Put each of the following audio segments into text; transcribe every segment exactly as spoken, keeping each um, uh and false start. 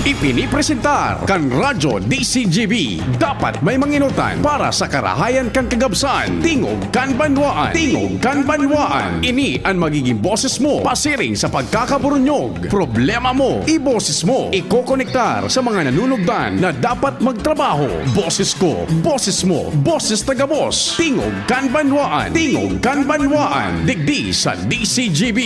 Ipinipresentar kan Radyo D C G B. Dapat may manginutan para sa karahayan kan kagabsan. Tingog kan banwaan. Tingog kan banwaan. Ini an magiging boses mo pasiring sa pagkakaburunyog. Problema mo, iboses mo. Ikokonektar sa mga nanunugdan na dapat magtrabaho. Boses ko, boses mo, boses taga-boss. Tingog kan banwaan. Tingog kan banwaan. Digdi sa D C G B.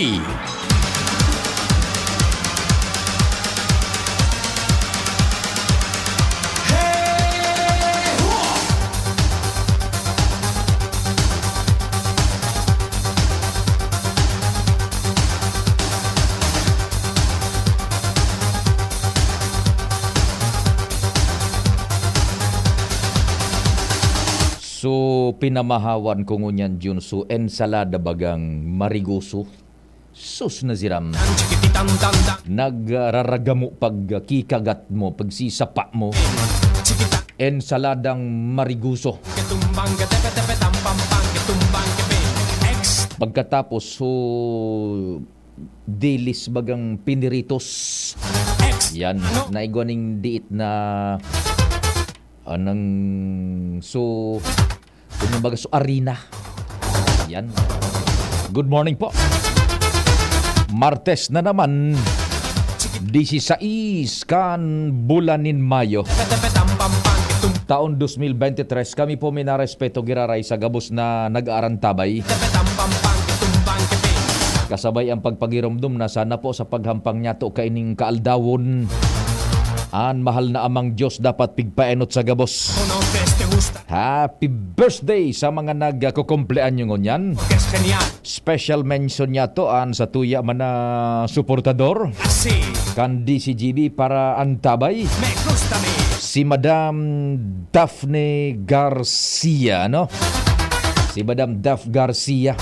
So, pinamahawan ko ngunyan, Jun. So, ensalada bagang marigoso. Sus, Naziram. Nagraragamo pagkikagat mo, pagsisapa mo. Ensaladang marigoso. Pagkatapos, so, dilis bagang piniritos. Yan, naigwa ning diit na, ah, nang, so, kumbaga, so, arina. Yan. Good morning po. Martes na naman, disisais kan bulan nin Mayo. Taon dos mil bente tres, kami po minarespeto giraray sa gabos na nag-aarantabay. Kasabay ang pagpagiromdom na sana po sa paghampang niyato kaining kaaldawon, an mahal na Amang Diyos dapat pigpaenot sa gabos. Happy birthday sa mga nagkukumpleanyo ngunyan. Special mention niyato an sa tuya man na suportador kan D C G B para antabay. Si Madam Daphne Garcia, no? Si Madam Daph Garcia.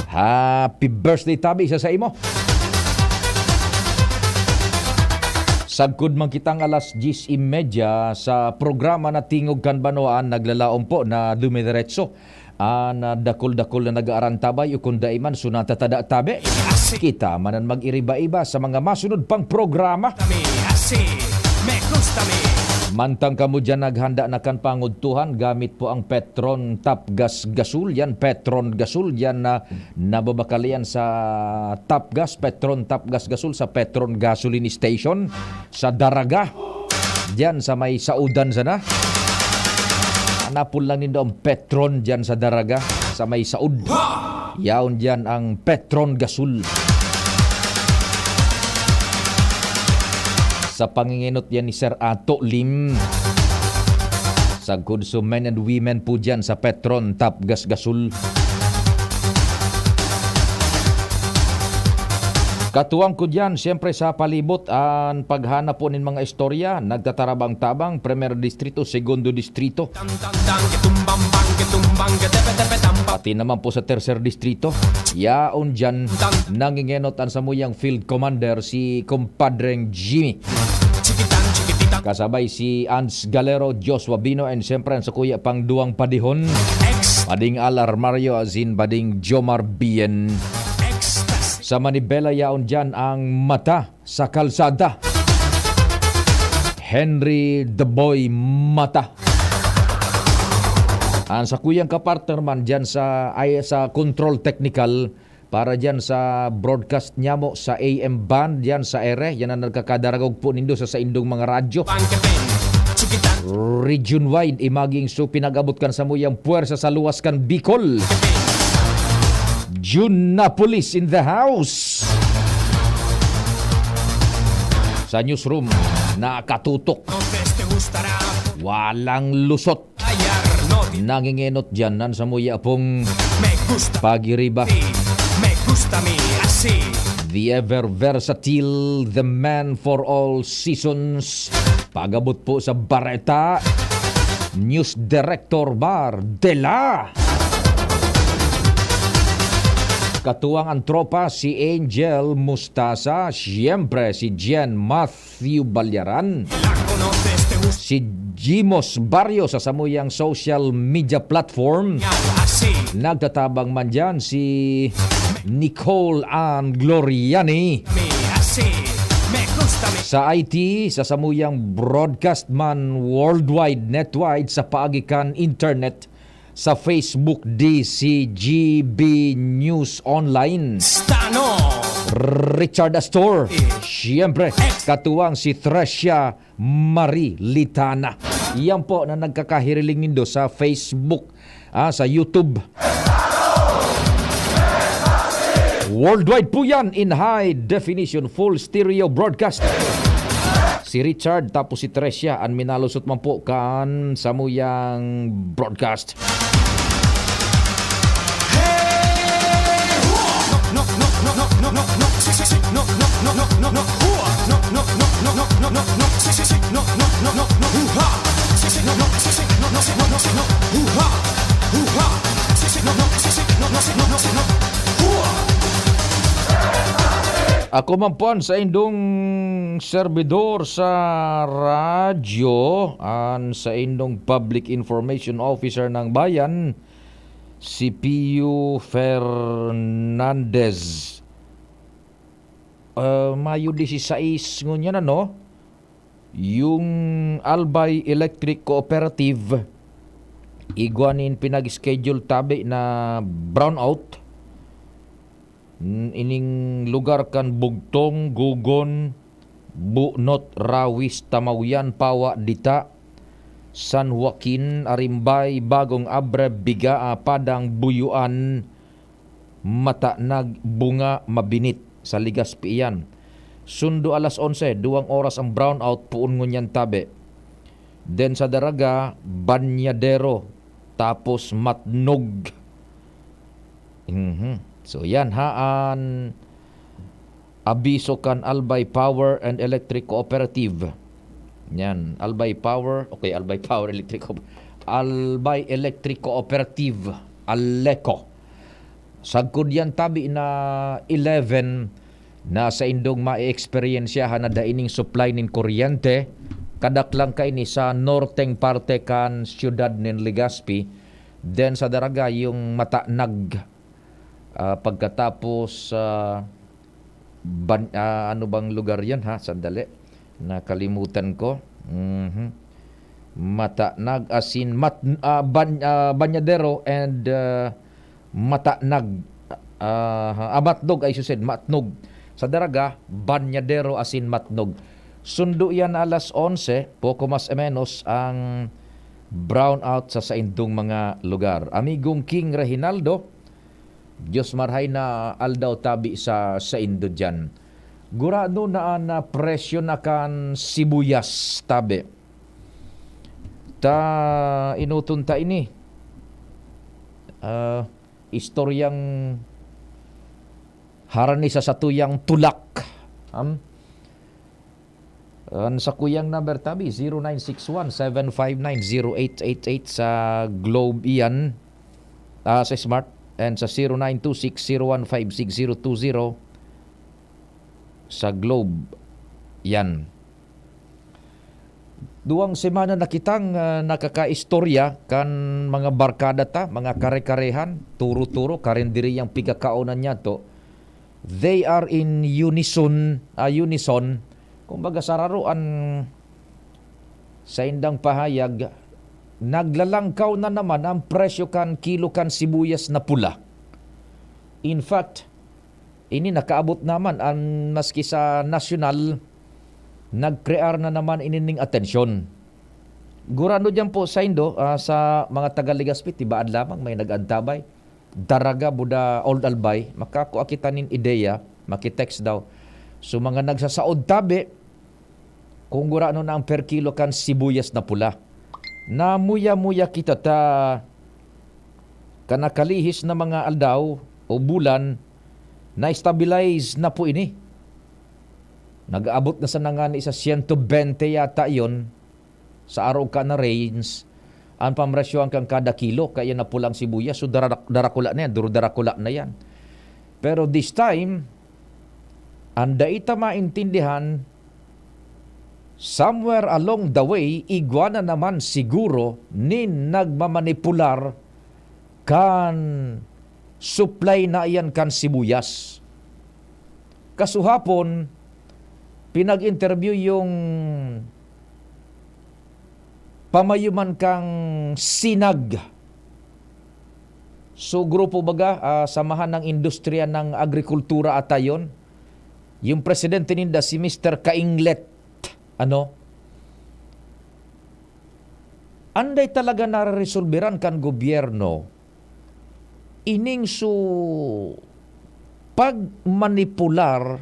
Happy birthday, tabi sa saimo. Sagkod man kitang alas diyes y media sa programa na Tingog kan Banwaan, naglalaom po na dumidiretso an, ah, dakul-dakul na nag-aarantabay o kun dai man, so natatada tabi. Kita man an mag-iriba-iba sa mga masunod pang programa. Mantang kamo diyan naghanda na kan pangudtuhan, gamit po ang Petron Top Gas Gasol. Yan, Petron Gasol. Yan na nababakal yan sa Top Gas, Petron Top Gas Gasol, sa Petron Gasoline Station, sa Daraga. Diyan sa may saodan sana. Hanapon lang nindo ang Petron diyan sa Daraga, sa may saod. Yaon diyan ang Petron Gasol. Sa pangingenot yan ni Sir Ato Lim. Sagkod so men and women po diyan sa Petron, Top Gas Gasol. Katuwang ko diyan, siyempre sa palibot, an paghanap po nin mga istorya, nagtatarabang-tabang, Primer Distrito, Segundo Distrito. Pati naman po sa Tercer Distrito. Yaon diyan, nangingenot an samuyang Field Commander, si Compadreng Jimmy. Kasabay si Ans Galero, Joshua Bino, and siyempre ang sakuya pang duwang padihon, Pading Al Armario, asin Pading Jomar Bien. Sa Manibela, yaon diyan ang Mata sa Kalsada, Henry the Boy Mata. Ang sakuyang kapartner man diyan sa, ay, sa control technical, para diyan sa broadcast nyamo sa A M band diyan sa ere, yan ang nagkakadaragog po nindo sa saindong mga radyo. Region wide, imaging so pinag-abot kan samuyang puwersa sa luwas kan Bicol. Junapolis in the house. Sa newsroom, nakatutok. Walang lusot. Nangingenot diyan an samuya pong pagiriba. The ever versatile, the man for all seasons. Pag-abot po sa bareta, News Director Bar de la Katuwang ang tropa, si Angel Mustasa, siyempre si Jen Matthew Balyaran, si Jimos Barrio sa samuyang social media platform. Nagtatabang man diyan si Nicole Ann Gloriani. sa I T, sa samuyang broadcast man worldwide, netwide, sa paagi kan internet, sa Facebook, D C G B News Online. Stano! Richard Astor. Eh. Siyempre, katuwang si Thresia Marie Litana. Iyan po na nagkakahiriling nindo sa Facebook, ah, sa YouTube. Worldwide po yan in high definition, full stereo broadcast. Si Richard tapos si Thresia an minalusot man po kan samuyang broadcast. Ako man po an saindong serbidor sa radyo, an saindong Public Information Officer ng Bayan, si Pio Fernandez. Ah, Mayo disisais ngunyan, ano? Yung Albay Electric Cooperative, igwa nin pinag-schedule tabi na brownout. N-, ining lugar kan Bugtong, Gugon, Bunot, Rawis, Tamawian, Pawa, Dita, San Joaquin, Arimbay, Bagong Abre, Bigaa, Padang, Buyuan, Matanag, Bunga, Mabinit, sa Legazpi iyan. Sundo alas onse, duwang oras ang brownout, poon ngunyan tabi. Then sa Daraga, Banyadero, tapos Matnog. Mhm. So, yan ha, an abiso kan Albay Power and Electric Cooperative. Yan, Albay Power, okay, Albay Power Electric Co-, Albay Electric Cooperative, Aleco. Sagkod yan tabi na eleven na saindong maeeksperyensyahan na dai ning supply nin kuryente, kadaklan kaini sa norteng parte kan siyudad nin Legazpi. Then sa Daraga, yung Matanag, ah, pagkatapos, ah, Ban-, ah, ano bang lugar yan, ha? Sandali. Nakalimutan ko. Mhm. Matanag, asin, Mat-, ah, Ban-, ah, Banyadero and, ah, Matanag. Ah, ah, Matnog, I should said, Matnog. Sa Daraga, Banyadero asin Matnog. Sundo yan alas onse, poco mas o menos, ang brownout sa saindong mga lugar. Amigong King Reginaldo, Diyos marhay na aldaw tabi sa saindo diyan. Gurado na an, ah, presyo na kan sibuyas tabi. Ta, enoton ta ini. Ah, istoryang harani sa satuyang tulak. Am? An sakuyang number tabi, zero nine six one, seven five nine, zero eight eight eight sa Globe iyan, ah, sa Smart, and sa zero nine two six, zero one five six, zero two zero sa Globe yan. Duwang semana na kitang, ah, nakakaistorya kan mga barkada ta, mga kare-karehan, turo-turo, karinderiyang pigkakaonan niyato. They are in unison, ah, unison. Kumbaga, sararo an saindang pahayag. Naglalangkaw na naman ang presyo kan kilo kan sibuyas na pula. In fact, ini nakaabot naman an maski sa nasyonal, nagkrear na naman ini ning atensyon. Gurano diyan po saindo, ah, sa mga taga Legazpi, tibaad lamang may nag-antabay. Daraga, Buda, Old Albay, makakua kita nin ideya, makitext daw. So, mga nagsasaod tabi, kung gurano na ang per kilo kan sibuyas na pula. Namuya-muya kita ta, kan nakalihis na mga aldaw o bulan, na-stabilize na po ini. Nag-aabot na sana ngani sa siyento bente yata yon sa arog ka na range, an pamresyohan kan kada kilo, kaya na pulang sibuyas, so dara-, darakula na yan, duro darakula na yan. Pero this time, ang dai ta maintindihan, somewhere along the way, igwa na naman siguro nin nagmamanipular kan supply na iyan kan sibuyas. Kasuhapon, pinag-interview yung pamayuman kang Sinag. So, grupo baga, ah, samahan ng industriya ng agrikultura ata yun. Yung presidente ninda, si Mister Kainglet. Ano? Anday talaga nareresolberan kan gobyerno ining su pagmanipular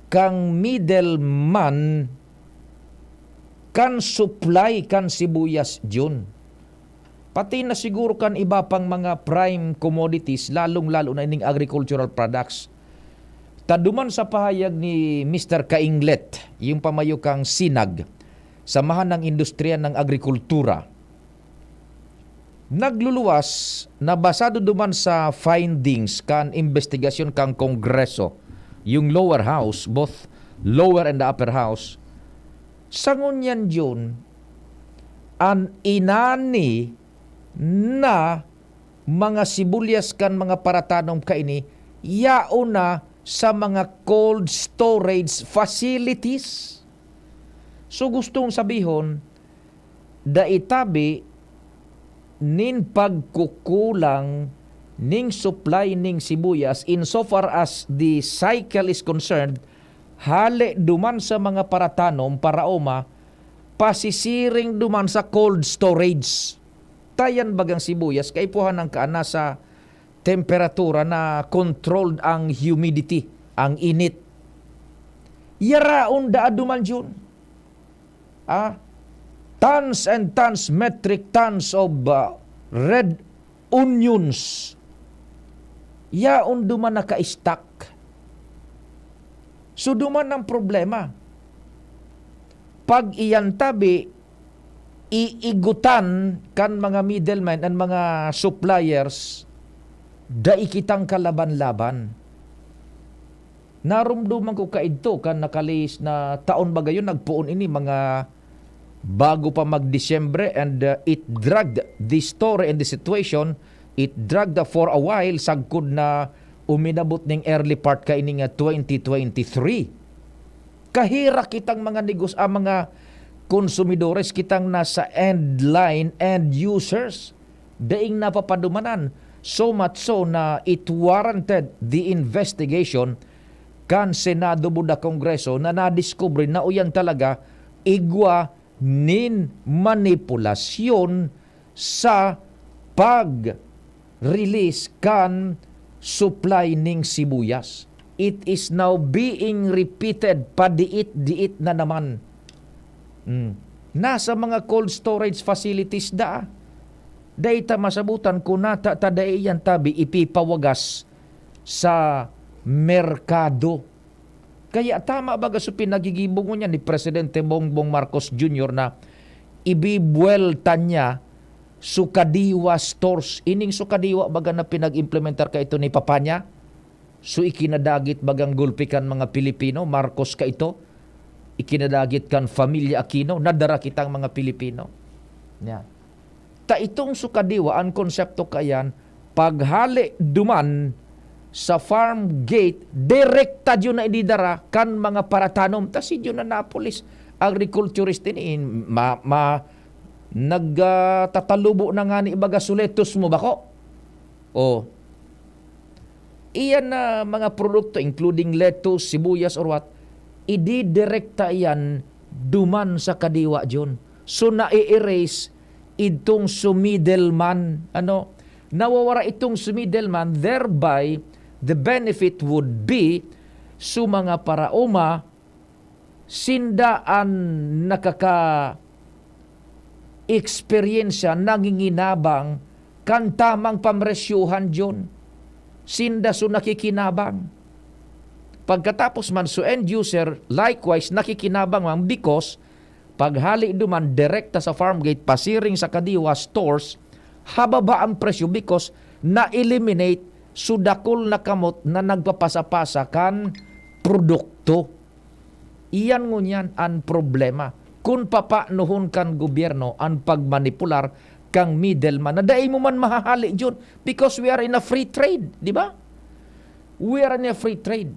kan middleman kan supply kan sibuyas, Jun. Pati na siguro kan iba pang mga prime commodities, lalong-lalo na ining agricultural products. Ta duman sa pahayag ni Mister Kainglet, yung pamayo kang Sinag, Samahan ng Industriya ng Agrikultura, nagluluwas na basado duman sa findings kan imbestigasyon kan Kongreso, yung lower house, both lower and the upper house, sa ngunyan June, an inani na mga sibulyas kan mga paratanom kaini yaon na sa mga cold storage facilities. So, gustong sabihon, dai tabi nin pagkukulang ning supply ning sibuyas, in so far as the cycle is concerned, hale duman sa mga paratanom, paraoma, pasisiring duman sa cold storage. Ta yan bagang sibuyas, kaipuhan ang kaan, nasa temperatura na controlled ang humidity, ang init. Yaraon daa duman, Jun. Ah, tons and tons, metric tons of, ah, red onions. Yaon duman naka-stack. So, duman ang problema. Pag iyan tabi, iigutan kan mga middlemen, an mga suppliers, dai kitang kalaban-laban. Narumduman ko kaidto kan nakalihis na taon ba gayon, nagpoon ini, mga bago pa mag-Disyembre, and, uh, it dragged the story and the situation, it dragged for a while, sagkod na uminabot ning early part kaini nga twenty twenty-three. Kaherak kitang mga negos-, ah, mga konsumidores, kitang nasa end line, end users, daing napapadumanan. So much so na it warranted the investigation kan Senado buda Kongreso na nadiskubre na uyan talaga igwa nin manipulasyon sa pag-release kan supply ning sibuyas. It is now being repeated, padiit-diit na naman. Hmm. Nasa mga cold storage facilities daa. Dai ta masabutan kun nata ta dai iyan tabi ipipawagas sa merkado. Kaya tama baga so pinagigibo ngunyan ni Presidente Bongbong Marcos Junior na ibibuwelta niya so kadiwa stores. Ining so kadiwa baga na pinag-implementar kaito ni Papa niya? So ikinadagit bagang gulpi kan mga Pilipino, Marcos kaito? Ikinadagit kan Familia Aquino, nadara kitang mga Pilipino. Yan. Ta itong so kadiwa, an konsepto kaiyan, paghale duman sa farm gate, direkta diyon na ididara kan mga paratanom. Ta si Diyon na napulis, agriculturist ini, ma-, ma-, nag, ah, tatalubo na ngani baga so lettuce mo, bako? O, iyan na mga produkto, including lettuce, sibuyas, or what, ididirekta iyan duman sa kadiwa, Jun. So, nai-erase itong so middleman, ano, nawawara itong so middleman, thereby, the benefit would be so mga paraoma, sinda an nakaka-eksperyensya, nanginginabang kan tamang pamresyuhan, Jun. Sinda so nakikinabang. Pagkatapos man, so end user, likewise, nakikinabang man because paghale duman direkta sa farm gate, pasiring sa kadiwa stores, hababa ang presyo because na-eliminate so dakul na kamot na nagpapasa-pasa kan produkto. Iyan ngunyan an problema. Kun papaanohon kan gobyerno an pagmanipular kan middleman na dai mo man mahahale diyon because we are in a free trade, di ba? We are in a free trade.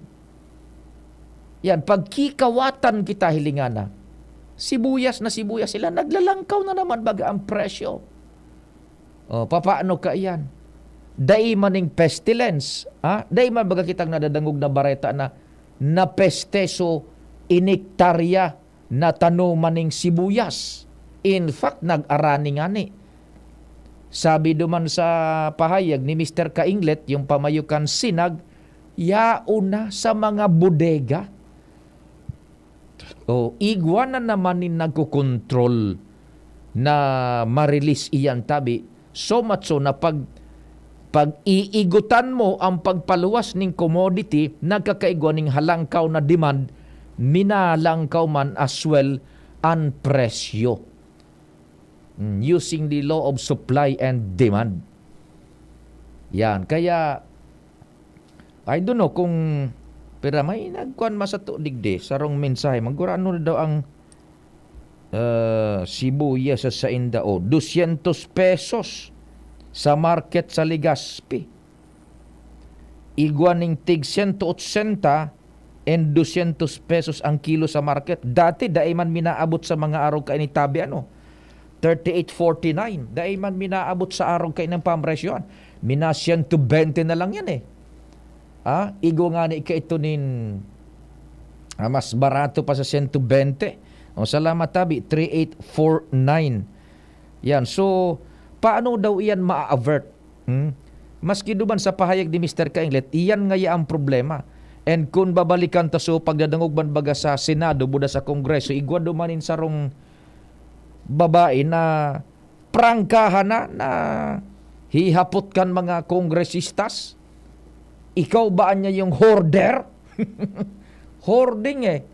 Yan, pagkikawatan kita, hilingana. Sibuyas na sibuyas sila, naglalangkaw na naman baga ang presyo. O, papaano ka iyan? Dai maning pestilence, ha? Dai man baga kitang nadadangog na bareta na napeste so inektarya na tanoman ning sibuyas. In fact, nag-arani ngani. Sabi duman sa pahayag ni Mister Kainglet, yung pamayo kan Sinag, yaon na sa mga bodega. O, igwa na naman nin nagkokontrol na ma-release iyan tabi. So much so na pag, pag-iigutan mo ang pagpaluwas ning commodity, nagkakaigwa ning halangkaw na demand, minalangkaw man as well an presyo. Mm, using the law of supply and demand. Yan. Kaya, I don't know kung, pero may nagkuhan man sato digdi, sarong mensahe. Magurano na daw ang, ah, sibuyas sa sainda, o, dosyentos pesos sa market sa Legazpi. Igwa ning tig sento otsenta and dosyentos pesos ang kilo sa market. Dati, dai man minaabot sa mga araw kaini tabi, ano, thirty-eight forty-nine. Dai man minaabot sa araw kaini ang pamresyohan. Mina sento bente na lang yan, eh. Ah, igwa ngani kaito nin, ah, mas barato pa sa sento bente. O, salamat tabi, three eight four nine. Yan. So, paano daw iyan ma-avert? Hmm? Maski duman sa pahayag ni Mister Kainglet, iyan ngaya ang problema. And kun babalikan ta so pagdadangog man baga sa Senado, buda sa Kongreso, igwa duman nin sarong babae na prangkahan na, na hihapot kan mga kongresistas. Ikaw ba anya yung hoarder? Hoarding, eh.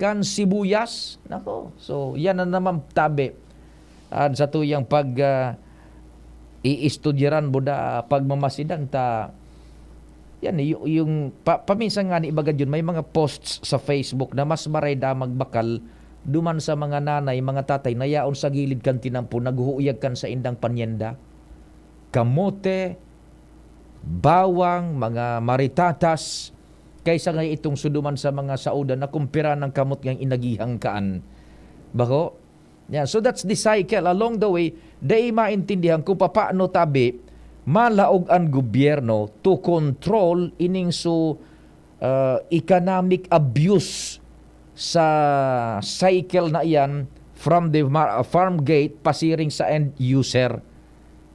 Kan sibuyas, nako. So, yan na naman tabi. An sa tuyang pag, ah, iistudyaran mo da, pagmamasidan ta, yan, y-, yung pa-, paminsan nga ni ibaga yun, may mga posts sa Facebook na mas maray da magbakal duman sa mga nanay, mga tatay na yaon sa gilid kan tinampo, naghuhuyag kan saindang panyenda. Kamote, bawang, mga maritatas, kaysa nga itong suduman sa mga saudan na kumpira ng kamot ngang inagihang kaan. Bako? Yan. So that's the cycle. Along the way, dai maintindihan kung papaano tabi malaog an gobyerno to control ining so, ah, economic abuse sa cycle na iyan from the mar-, farm gate pasiring sa end user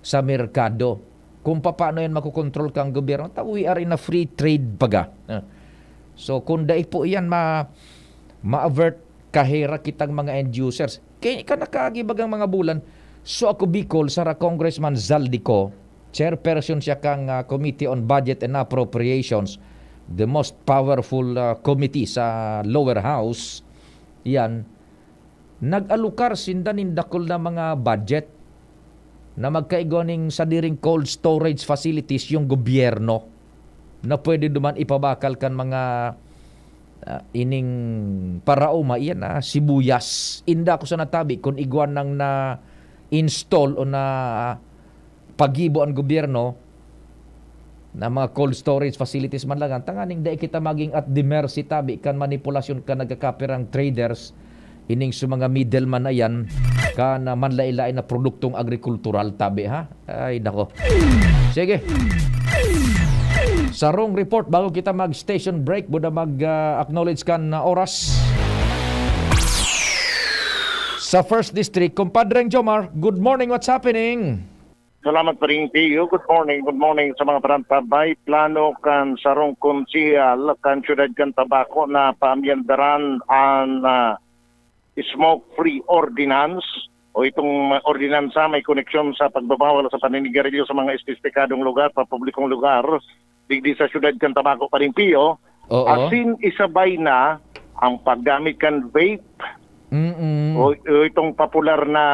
sa merkado. Kung papaano yan makokontrol kang gobyerno, ta we are in a free trade baga. Ah. So, kung dai po iyan ma-, ma-avert, kahera kitang mga end users. Kay kanakaagi bagang mga bulan, so ako Bicol, sara Congressman Zaldy Co, chairperson siya kang, ah, Committee on Budget and Appropriations, the most powerful, ah, committee sa lower house. Yan. Nag-alokar sinda nin dakul na mga budget na magkaigwa ning sadiring cold storage facilities yung gobyerno na pwede duman ipabakal kan mga, ah, ining paraoma, iyan, ah, sibuyas. Inda ko sa natabi kun igwa nang na-install o na, ah, pagibo an gobyerno na mga cold storage facilities man lang, tanganing dai kita maging at the mercy tabi kan manipulasyon kan nagkakapirang traders, ining sa mga middleman na yan, kan, ah, manlain-lain na produktong agrikultural tabi, ha? Ay, nako. Sige. Sarong report bago kita mag-station break, buda mag-, ah, acknowledge kan, ah, oras. Sa First District, Compadreng Jomar, good morning, what's happening? Salamat, Paring Pio. Good morning, good morning sa mga parantabay. Plano kan sarong konsehal kan siyudad kan Tabaco na paamyendaran an, ah, smoke-free ordinance o itong ordinansa may koneksyon sa pagbabawal sa paninigarilyo sa mga espesipikadong lugar, papublikong lugar, digdi sa siyudad kan Tabaco, Paring Pio. Oo. Asin isabay na ang paggamit kan vape Mm-mm. o, o itong popular na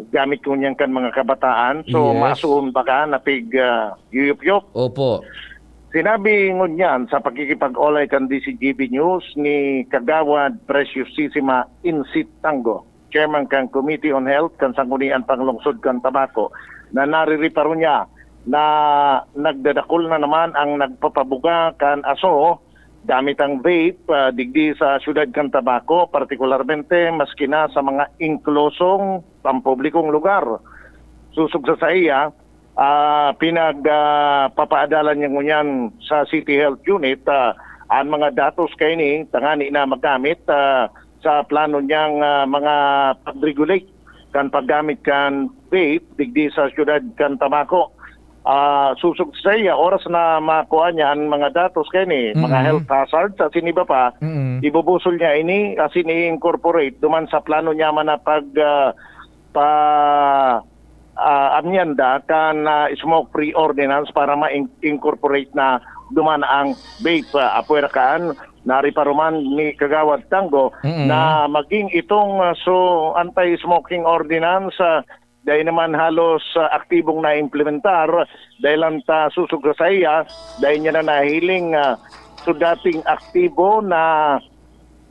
gamit ko niyan kan mga kabataan. So, Yes. maasuhon ba ka na pig, ah, yuyupyop? Opo. Sinabi ngunyan sa pakikipag-olay kan D C G B News ni Kagawad Preciosisima Insit Tango, chairman kan Committee on Health kan Sangguniang Panglungsod kan Tabaco, na naririparo niya na nagdadakul na naman ang nagpapabuga kan aso gamit ang vape, ah, digdi sa siyudad kan Tabaco, partikularmente maski na sa mga inklusong pampublikong lugar. Susog sa saiya, ah, pinag, ah, papaadalan niya ngunyan sa City Health Unit, ah, an mga datos kaini tangani na magamit, ah, sa plano niyang, ah, mga pag-regulate kan paggamit kan vape digdi sa siyudad kan Tabaco. Ah, susog sa iya, oras na makuha niya an mga datos kaini, mga Mm. health hazard sa siniba pa, Mm. ibubusol niya ini asin i-incorporate duman sa plano niya man na pag, ah, pa, ah, amyenda kan, ah, smoke-free ordinance para ma-in-, incorporate na duman ang vape, ah, apwera kan nariparuman ni Kagawad Tango Mm. na maging itong, ah, so, anti-smoking ordinance, ah, dai naman halos, ah, aktibong naimplementar dahil ang ta susog sa saiya, dai niya na nahiling, ah, so dating aktibo na,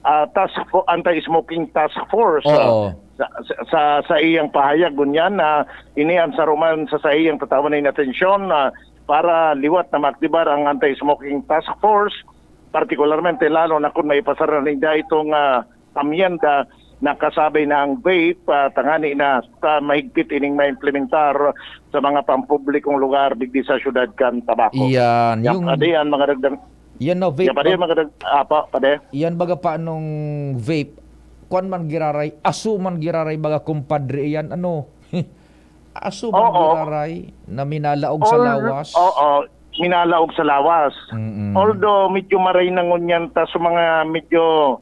ah, task fo-, anti-smoking task force, ah, Oo. sa, sa, sa, sa iyang pahayag ngunyan na ini ang saruman sa saiyang tatawan na atensyon, ah, para liwat na maaktibar ang anti-smoking task force, partikularmente lalo na kung maipasara na ninda itong, ah, amyenda na kasabi na ang vape, ah, tangani na sa mahigpit ining maimplementar sa mga pampublikong lugar digdi sa siyudad kan Tabaco. Iyan, Yan, yung padi, ang mga dagdag, Yan na vape yan, padi, bag-, ang mga dag-, apa, padi? Yan baga pa anong vape, kwan man giraray, aso man giraray baga kumpadre iyan, ano? Aso man Oo. giraray na minalaog sa Al-, lawas. oo, minalaog sa lawas. Mm-mm. Although medyo maray na ngunyan ta sa mga medyo,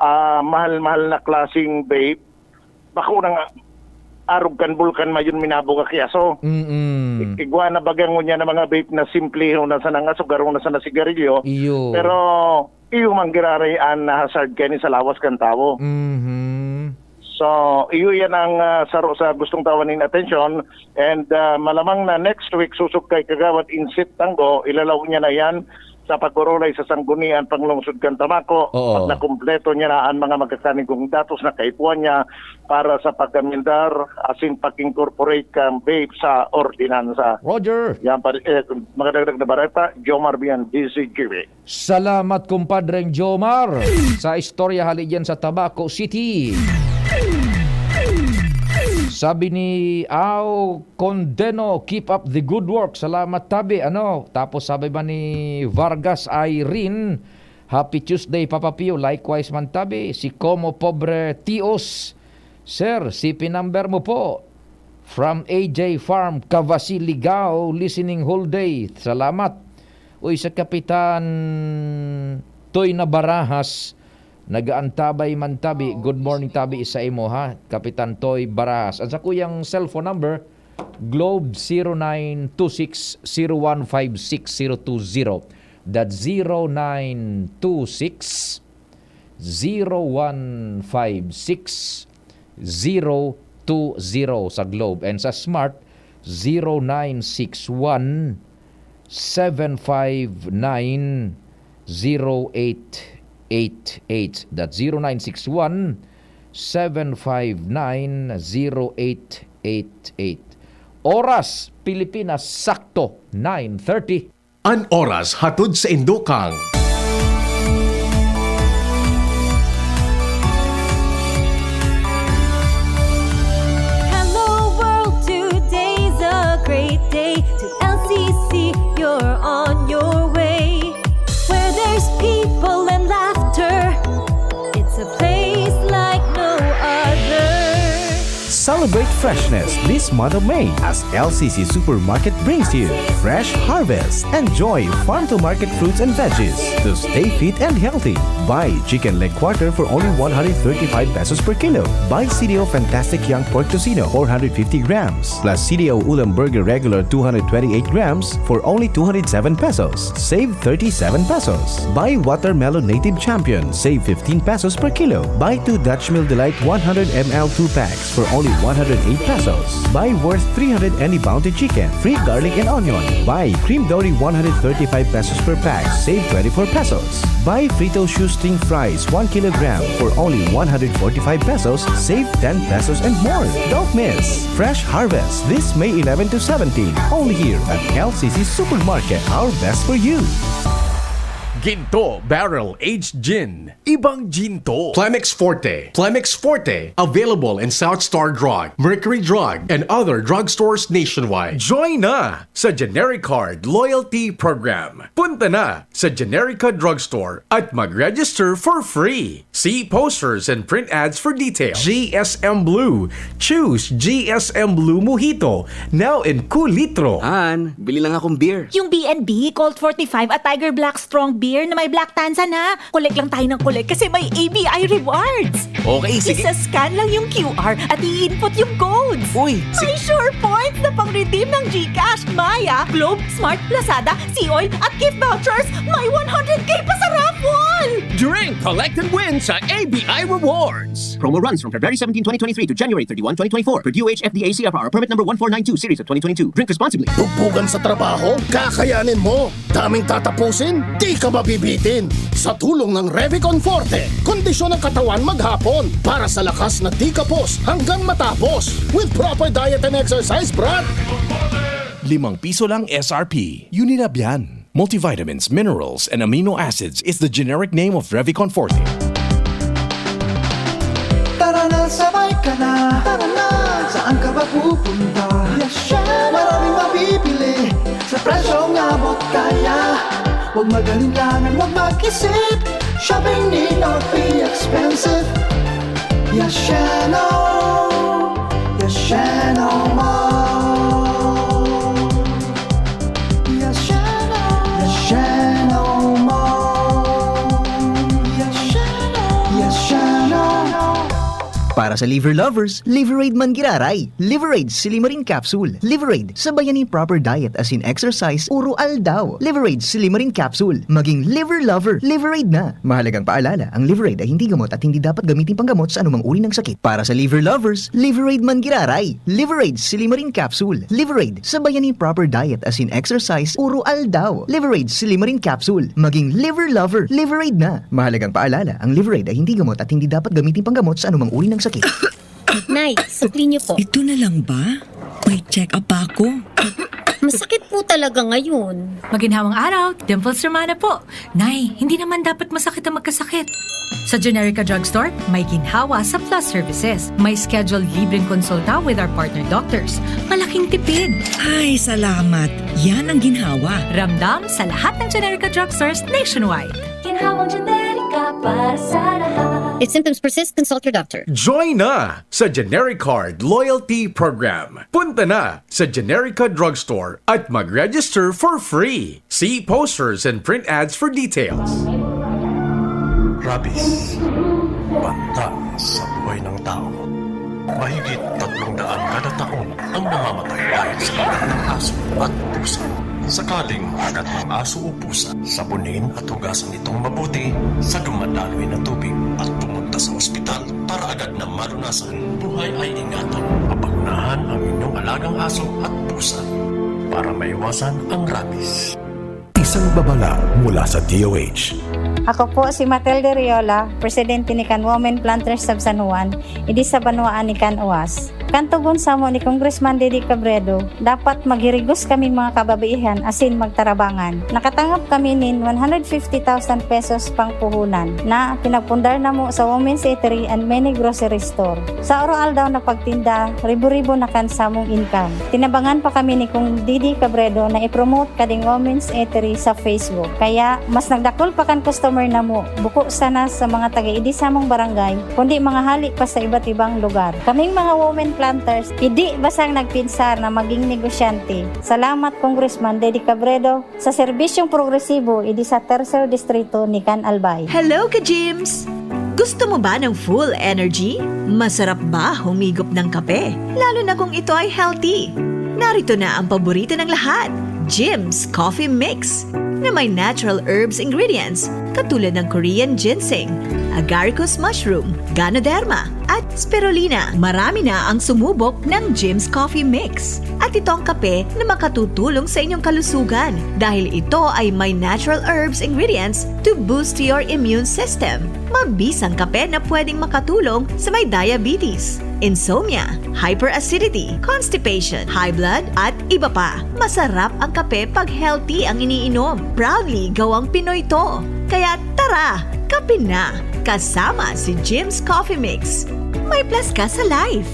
ah, mahal-mahal na klaseng vape, bako na nga, arog kan bulkan mayon minabuga ki aso. Mm-mm. I-, igwa na baga ngunyan na mga vape na simple, o nasa nang aso, garo na sa nasigarilyo. Iyo. Pero iyo man giraray an hazard kaini sa lawas kan tawo. Mhm. So, iyo yan ang, ah, saro sa gustong tawan nin atensyon. And, ah, malamang na next week, susog kay Kagawad Insit Tango, ilalaw niya na yan sa pag-orolay sa Sanggunian Panglungsod kan Tabaco. Oo. At nakumpleto niya na ang mga magkakanigong datos na kaipuhan niya para sa pag-amendar asin pag-incorporate kan vape sa ordinansa. Roger. Yan pa, eh, mga dagdag na bareta, Jomar Bian, D Z G B. Salamat, kumpadreng Jomar, sa istorya hali diyan sa Tabaco City. Sabi ni Au Condeno, "Keep up the good work." Salamat, tabi. Ano? Tapos sabi ba ni Vargas Irene, "Happy Tuesday, Papa Pio." Likewise man, tabi. Si Como Pobre Tios, "Sir, C P number mo po." From A J Farm, Cavasi, Ligao, listening whole day. Salamat. Uy, sa Kapitan Toy na Barajas, nagaantabay man tabi. Good morning tabi sa imo, ha, Kapitan Toy Barajas. At sa kuyang cellphone number, Globe zero nine two six zero one five six zero two zero. That's zero nine two six zero one five six zero two zero sa Globe, and sa Smart, zero nine six one seven five nine zero eight eight eight. That's zero nine six one seven five nine zero eight eight eight. Oras, Pilipinas, sakto, nine thirty. An oras hatod saindo kan Hello world, today's a great day. To L C C, you're on your way. Where there's people and laughter, it's a place like no other. Celebrate freshness this month of May as L C C Supermarket brings you Fresh Harvest. Enjoy farm to market fruits and veggies to stay fit and healthy. Buy chicken leg quarter for only one hundred thirty-five pesos per kilo. Buy C D O Fantastic Young Pork Tocino four hundred fifty grams plus C D O Ulam Burger Regular two hundred twenty-eight grams for only two hundred seven pesos. Save thirty-seven pesos. Buy Watermelon Native Champion, save fifteen pesos per kilo. Buy two Dutch Mill Delight one hundred M L two packs for only one hundred eight pesos. Buy worth three hundred any Bounty Chicken, free garlic and onion. Buy Cream Dory one hundred thirty-five pesos per pack, save twenty-four pesos. Buy Frito Shoestring Fries one kilogram for only one hundred forty-five pesos, save ten pesos and more. Don't miss Fresh Harvest this May eleven to seventeen, only here at L C C Supermarket, our best for you. Ginto Barrel Aged Gin. Ibang ginto. Plemex Forte. Plemex Forte. Available in South Star Drug, Mercury Drug, and other drugstores nationwide. Join na sa Generic Card Loyalty Program. Punta na sa Generica Drugstore at mag-register for free. See posters and print ads for details. G S M Blue. Choose G S M Blue Mojito. Now in kulitro. Han, bili lang akong beer. Yung B and B, Colt forty-five at Tiger Black Strong Beer na may Black Tanzan ha. Collect lang tayo ng collect kasi may A B I rewards. Okay, sige. Isa-scan lang yung Q R at i-input yung codes. Uy, May sure points na pang-redeem ng GCash, Maya, Globe, Smart, Lazada, Seaoil at gift vouchers. May one hundred K pa sa raffle! Drink, collect, and win sa A B I Rewards. Promo runs from February seventeen, twenty twenty-three to January thirty-one, twenty twenty-four per D O H F D A C F R permit number one four nine two series of twenty twenty-two. Drink responsibly. Bugbugan sa trabaho? Kakayanin mo. Daming tatapusin? Di ka mabibitin. Sa tulong ng Revicon Forte, kondisyon ng katawan maghapon para sa lakas na di kapos hanggang matapos. With proper diet and exercise, brad! Limang piso lang S R P. Unilab yan. Multivitamins, minerals, and amino acids is the generic name of Revicon Forte. Tara na, sabay ka na. Tara na, saan ka ba pupunta? Yes, syempre. Maraming mabibili sa presyong abot kaya. Huwag mag-alinlangan, huwag mag-isip. Shopping need not be expensive. Yes, Sheno. Yes, Sheno Mall. Yes, Sheno. Yes, Sheno Mall. Yes, Sheno. Yes, Sheno. Para sa liver lovers, Liverade man giraray. Liverade Silimarin Capsule. Liverade, sabayan nin proper diet asin exercise oro-aldaw. Liverade Silimarin Capsule. Maging liver lover, Liverade na. Mahalagang paalala, ang Liverade ay hindi gamot at hindi dapat gamiting panggamot sa anumang uri ng sakit. Para sa liver lovers, Liverade man giraray. Liverade Silimarin Capsule. Liverade, sabayan nin proper diet asin exercise oro-aldaw. Liverade Silimarin Capsule. Maging liver lover, Liverade na. Mahalagang paalala, ang Liverade ay hindi gamot at hindi dapat gamiting panggamot sa anumang uri ng sakit. Nay, sukli niyo po. Ito na lang ba? May check-up pa ako. Masakit po talaga ngayon. Maginhawang araw, Dimples Romana po. Nay, hindi naman dapat masakit ang magkasakit. Sa Generica Drugstore, may ginhawa sa Plus Services. May scheduled libreng konsulta with our partner doctors. Malaking tipid! Ay, salamat. Yan ang ginhawa. Ramdam sa lahat ng Generica Drugstores nationwide. Ginhawang Generica para sa lahat. If symptoms persist, consult your doctor. Join na sa Generic Card Loyalty Program. Punta na sa Generica Drugstore at mag-register for free. See posters and print ads for details. Rabies. Banta sa buhay ng tao. Mahigit tatlong daan kada taon ang namamatay dahil sa kagat ng aso at pusa. Sakaling magat ng aso o pusa, sabunin at hugasan itong mabuti sa dumadaloy na tubig at pumunta sa ospital para agad na malunasan. Buhay ay ingatan. Papagunahan ang inyong alagang aso at pusa para maiwasan ang rabies. Isang babala mula sa D O H. Ako po si Matilde Riola, presidente ni Kan Women Planters of San Juan, idi sa banwaan ni Kan Uas. Kan tugon samo ni Congressman Didi Cabredo, dapat maghirigos kaming mga kababaihan asin magtarabangan. Nakatangop kami nin one hundred fifty thousand pesos pangpuhunan na pinagpundar namo sa Women's Eatery and many grocery store. Sa oro-aldaw na pagtinda, ribo-ribo na kan samong income. Tinabangan pa kami ni Kong Didi Cabredo na i-promote kading Women's Eatery sa Facebook. Kaya, mas nagdakul pa kan customer namo, buko sana sa mga taga-idi samong barangay, kundi mga hali pa sa iba't ibang lugar. Kaming mga women planters, idi basang nagpinsar na maging negosyante. Salamat, Congressman Didi Cabredo, sa serbisyong progresibo idi sa Tercer Distrito ni Can Albay. Hello, ka-Gyms! Gusto mo ba ng full energy? Masarap ba humigop ng kape? Lalo na kung ito ay healthy. Narito na ang paborito ng lahat, Gyms Coffee Mix, na may natural herbs ingredients katulad ng Korean ginseng, agaricus mushroom, ganoderma, at spirulina. Marami na ang sumubok ng Gyms Coffee Mix. At ito ang kape na makatutulong sa inyong kalusugan dahil ito ay may natural herbs ingredients to boost your immune system. Mabisang kape na pwedeng makatulong sa may diabetes. Insomnia, hyperacidity, constipation, high blood, at iba pa. Masarap ang kape pag healthy ang iniinom. Proudly gawang Pinoy to. Kaya tara, kape na! Kasama si Jim's Coffee Mix. May plus ka sa life.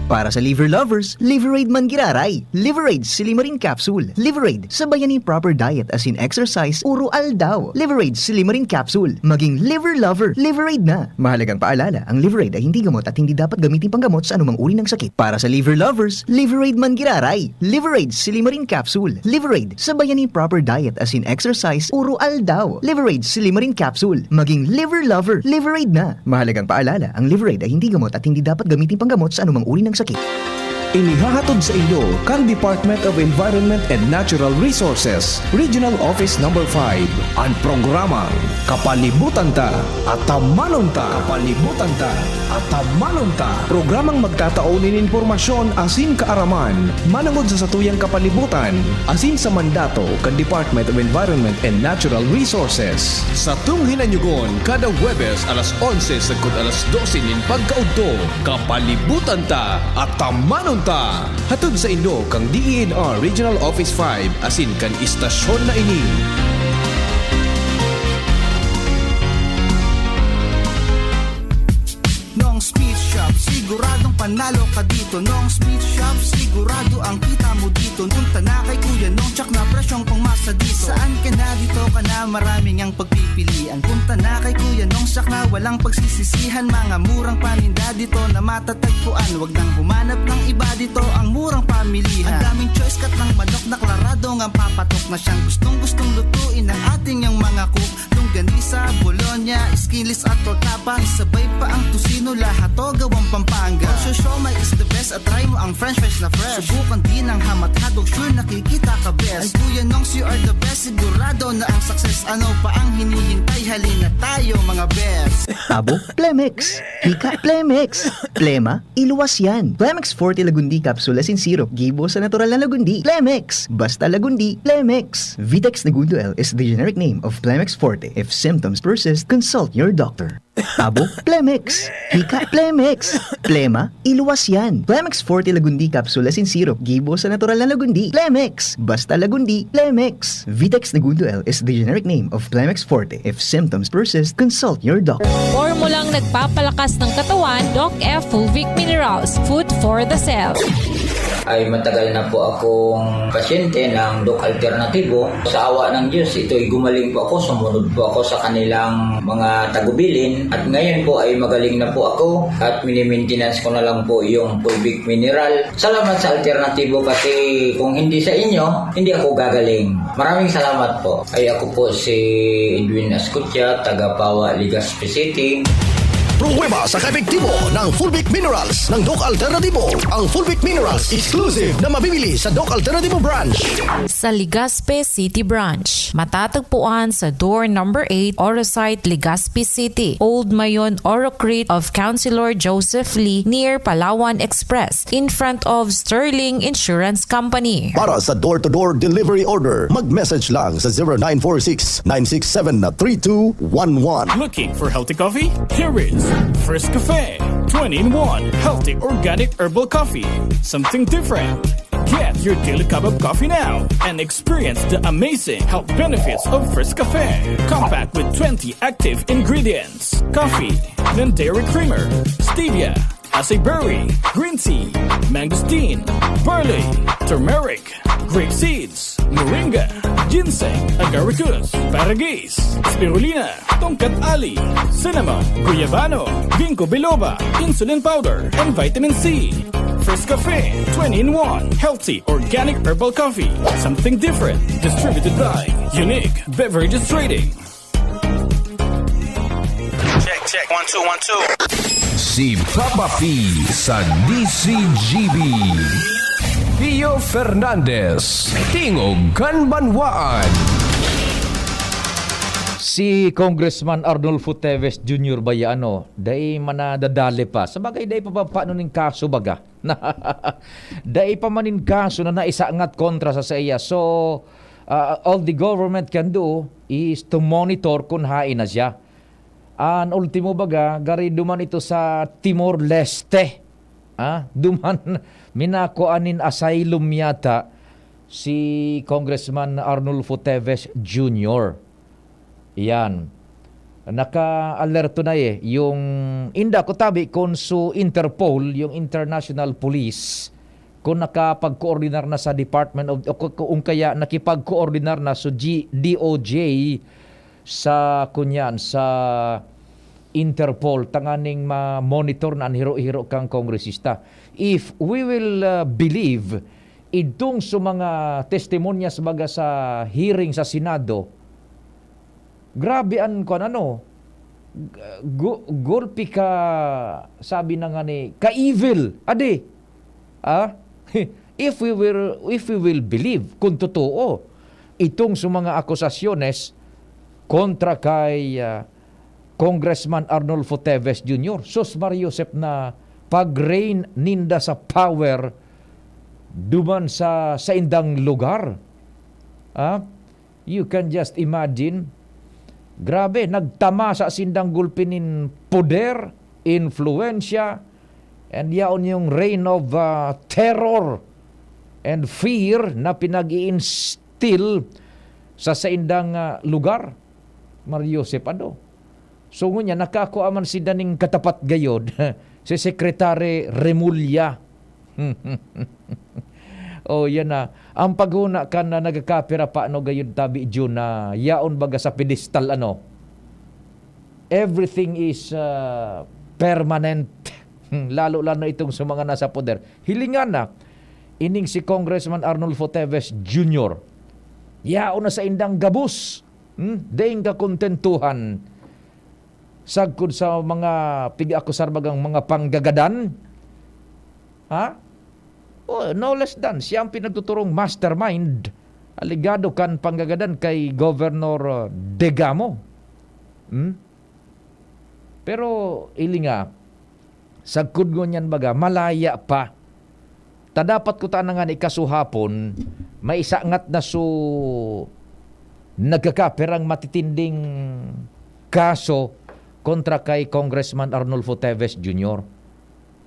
Para sa liver lovers, Liverade man giraray. Liverade Silimarin Capsule. Liverade, sabayan nin proper diet asin exercise oro aldaw. Liverade Silimarin Capsule. Maging liver lover, Liverade na. Mahalagang paalala, ang Liverade ay hindi gamot at hindi dapat gamitin panggamot sa anumang uri ng sakit. Para sa liver lovers, Liverade man giraray. Liverade Silimarin Capsule. Liverade, sabayan nin proper diet asin exercise oro aldaw. Liverade Silimarin Capsule. Maging liver lover, Liverade na. Mahalagang paalala, ang Liverade ay hindi gamot at hindi dapat gamitin panggamot sa anumang uri ng sakit. Inihahatod sa inyo kan Department of Environment and Natural Resources, Regional Office Number five, an programang Kapalibutan Ta, Atamanon Ta. Kapalibutan Ta, Atamanon Ta. Programang magtatao nin impormasyon asin kaaraman manongod sa satuyang kapalibutan asin sa mandato kan Department of Environment and Natural Resources. Satong hinanyugon kada Huwebes alas onse sagkod alas dose nin pagkaudto. Kapalibutan Ta, Atamanon Ta. Hatod sa inyo kan D E N R Regional Office five asin kan istasyon na ini. Nong's Meat Shop, siguradong panalo ka dito. Nong's Meat Shop, sigurado ang kita mo dito. Punta na kay Kuya Nong, tsak na presyong pangmasa dito. Saan ka na, dito ka na, maraming ang pagpipilian. Punta na kay Kuya Nong, tsak na walang pagsisisihan. Mga murang paninda dito na matatagpuan. Wag nang humanap ng iba dito, ang murang pamilihan. Ang daming choice, kat ng manok na klarado nga papatok na siyang gustong-gustong lutuin ng ating yang mga cook. Longganisa, bologna, skinless at tortapa, isabay pa ang tocino, lahat to gawang Pampanga. Osyo Siomai is the best, at try mo ang french fries na fresh. Subukan din ang hamat hotdog, sure nakikita ka best. Ay Kuya Nongs, you are the best, sigurado na ang success. Ano pa ang hinihintay? Halina tayo, mga best. Abo, Plemex. Hika, Plemex. Plema, iluwas yan. Plemex Forte Lagundi Capsule asin Syrup, gibo sa natural na Lagundi. Plemex! Basta Lagundi, Plemex! Vitex Negundo L is the generic name of Plemex Forte. If symptoms persist, consult your doctor. Abo, Plemex! Hika, Plemex! Plema, iluwas yan. Plemex Forte Lagundi Capsule asin Syrup, gibo sa natural na Lagundi. Plemex! Basta Lagundi, Plemex! Vitex Negundo L is the generic name of Plemex Forte. If symptoms persist, consult your doctor. Formulang nagpapalakas ng katawan, Doc F Fulvic Minerals, food for the cell. Ay matagal na po akong pasyente ng Doc Alternatibo. Sa awa ng Diyos, ito'y gumaling po ako, sumunod po ako sa kanilang mga tagubilin, at ngayon po ay magaling na po ako at minimintenance ko na lang po yung Fulvic Mineral. Salamat sa Alternatibo kasi kung hindi sa inyo, hindi ako gagaling. Maraming salamat po. Ay ako po si Edwin Ascutia, taga Pawa, Legazpi City. Pruweba sa kaepektibo ng Fulvic Minerals ng Doc Alternatibo. Ang Fulvic Minerals, exclusive na mabibili sa Doc Alternatibo Branch. Sa Legazpi City Branch, matatagpuan sa door number eight, Oro Site, Legazpi City, Old Mayon, Oro Crete of Councilor Joseph Lee, near Palawan Express, in front of Sterling Insurance Company. Para sa door-to-door delivery order, mag-message lang sa zero nine four six, nine six seven, three two one one. Looking for healthy coffee? Here is Frescafe, twenty-in-one healthy organic herbal coffee. Something different. Get your daily cup of coffee now and experience the amazing health benefits of Frescafe. Compact with twenty active ingredients: coffee, non-dairy creamer, stevia, acai berry, green tea, mangosteen, barley, turmeric, grape seeds, moringa, ginseng, agaricus, paragis, spirulina, tongkat ali, cinnamon, guyabano, ginkgo biloba, insulin powder, and vitamin C. Frescafe, twenty-in-one healthy organic herbal coffee. Something different. Distributed by Unique Beverages Trading. Check, check. One, two, one, two. Si Papa P sa D C G B. Pio Fernandez, Tingog kan Banwaan. Si Congressman Arnulfo Teves Junior ba ya, ano, dai man nadadali pa. Sa bagay, dai pa ba paano ning kaso baga? Dai pa man nin kaso na naisangat kontra sa saiya. So, ah, all the government can do is to monitor kun haen na siya. An ultimo baga, gari duman ito sa Timor-Leste. Ah, duman, minakua nin asylum yata si Congressman Arnulfo Teves Junior. Yan. Naka-alerto na eh, yung, inda ko tabi, kung su Interpol, yung International Police, kung nakapag-coordinar na sa Department of, o ku-, kung kaya nakipag-coordinar na sa G-, D O J, sa, kunyan, sa Interpol, tanganing ma-monitor na an hiro-hiro kang kongresista. If we will, uh, believe, idtong sa mga testimonyas baga sa hearing sa Senado, grabe an, kwan, ano, gu-, gulpi ka, sabi na nga ni, ka-evil, adi. Ah? If we will, if we will believe, kung totoo, itong sa mga akusasyones kontra kay, ah, Congressman Arnulfo Teves Junior, sus, Mario Josep, na pag-reign ninda sa power duman sa saindang lugar. Ah? You can just imagine. Grabe, nagtamasa sindang gulpi nin poder, influensya, and yaon yung reign of, ah, terror and fear na pinag-i-instill sa saindang, ah, lugar. Mario Josep, ano? So, ngunyan, nakakua man sinda ning katapat gayod, si Secretary Remulla. Oh, yan na. Ang paghona kan na nagkakapira pa, ano, gayod tabi, Jun, na yaon baga sa pedestal, ano? Everything is, ah, permanent. Lalo-lalo itong sa mga nasa poder. Hilingan na, ining si Congressman Arnulfo Teves Junior. Yaon na saindang gabos. Hmm? Daing kakontentuhan. Sagkod sa mga pig-akusar bagang mga panggagadan. Ha? Oh, no less than, siya ang pinagtuturong mastermind, alegado kan panggagadan kay Governor, uh, Degamo. Hmm? Pero, ili nga, sagkod ngunyan baga, malaya pa. Ta dapat ko ta na nga ni kasuhapon, maisangat na su nagkakapirang matitinding kaso kontra kay Congressman Arnulfo Teves Junior.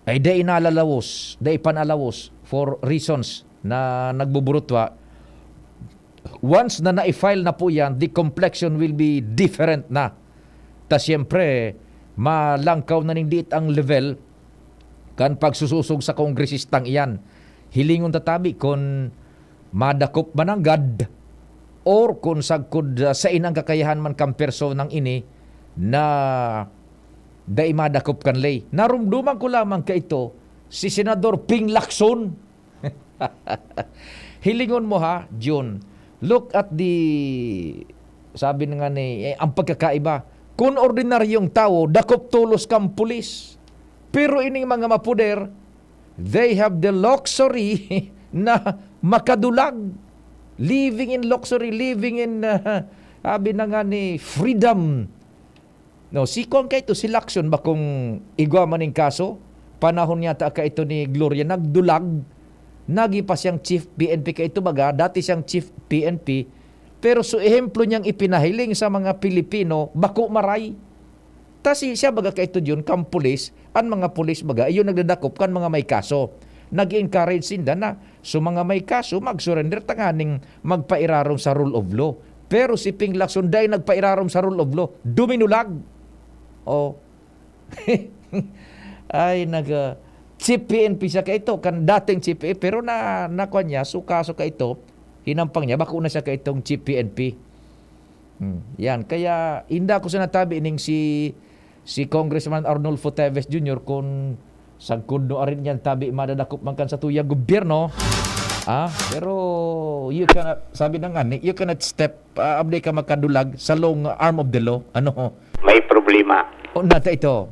Ay, dai nalalawos, dai panalawos for reasons na nagbuburutwa. Once na na-file na po yan, the complexion will be different na. Ta siyempre, malangkaw na ning diit ang level kan pagsusosog sa kongresistang iyan. Hilingon ta tabi kun madakop mananggad or kun sagkod, ah, sain ang kakayahan man kan personang ini na dai madakop kan ley. Narumduman ko lamang kaito, si Senador Ping Lacson. Hilingon mo ha, Jun. Look at the, sabi na nga ni, eh, ang pagkakaiba. Kun ordinaryong tawo, dakop tolos kan pulis. Pero ining mga mapuder, they have the luxury na makadulag. Living in luxury, living in, ah, sabi na nga ni, freedom. No, si kuwan kaito, si Lacson, bakong igwa man ning kaso, panahon yata kaito ni Gloria, nagdulag, nagi pa siyang chief P N P kaito, baga, dati siyang chief P N P, pero su ehemplo niyang ipinahiling sa mga Pilipino, bako maray. Ta si, siya baga kaito diyon, kan pulis, an mga pulis baga, iyo nagdadakop kan mga may kaso. Nag-encourage sinda na, so mga may kaso, mag-surrender tanganing magpairarom sa rule of law. Pero si Ping Lacson dai nagpairarom sa rule of law, duminulag. Oh. Ay, nag, ah, chief P N P siya kaito, kan dating chief P N P, pero na, nakuha niya, so kaso kaito, hinampang niya, bako na siya kaitong chief P N P. Hmm, yan. Kaya, inda ko sa natabi ning si, si Congressman Arnulfo Teves Junior, kung sagkod no arin yan tabi, madadakop man kan sa tuyang gobyerno. Ah, pero you cannot, sabi na nga, ni, you cannot step, ah, abdi ka makadulag sa long arm of the law. Ano? May problema. O, nata ito.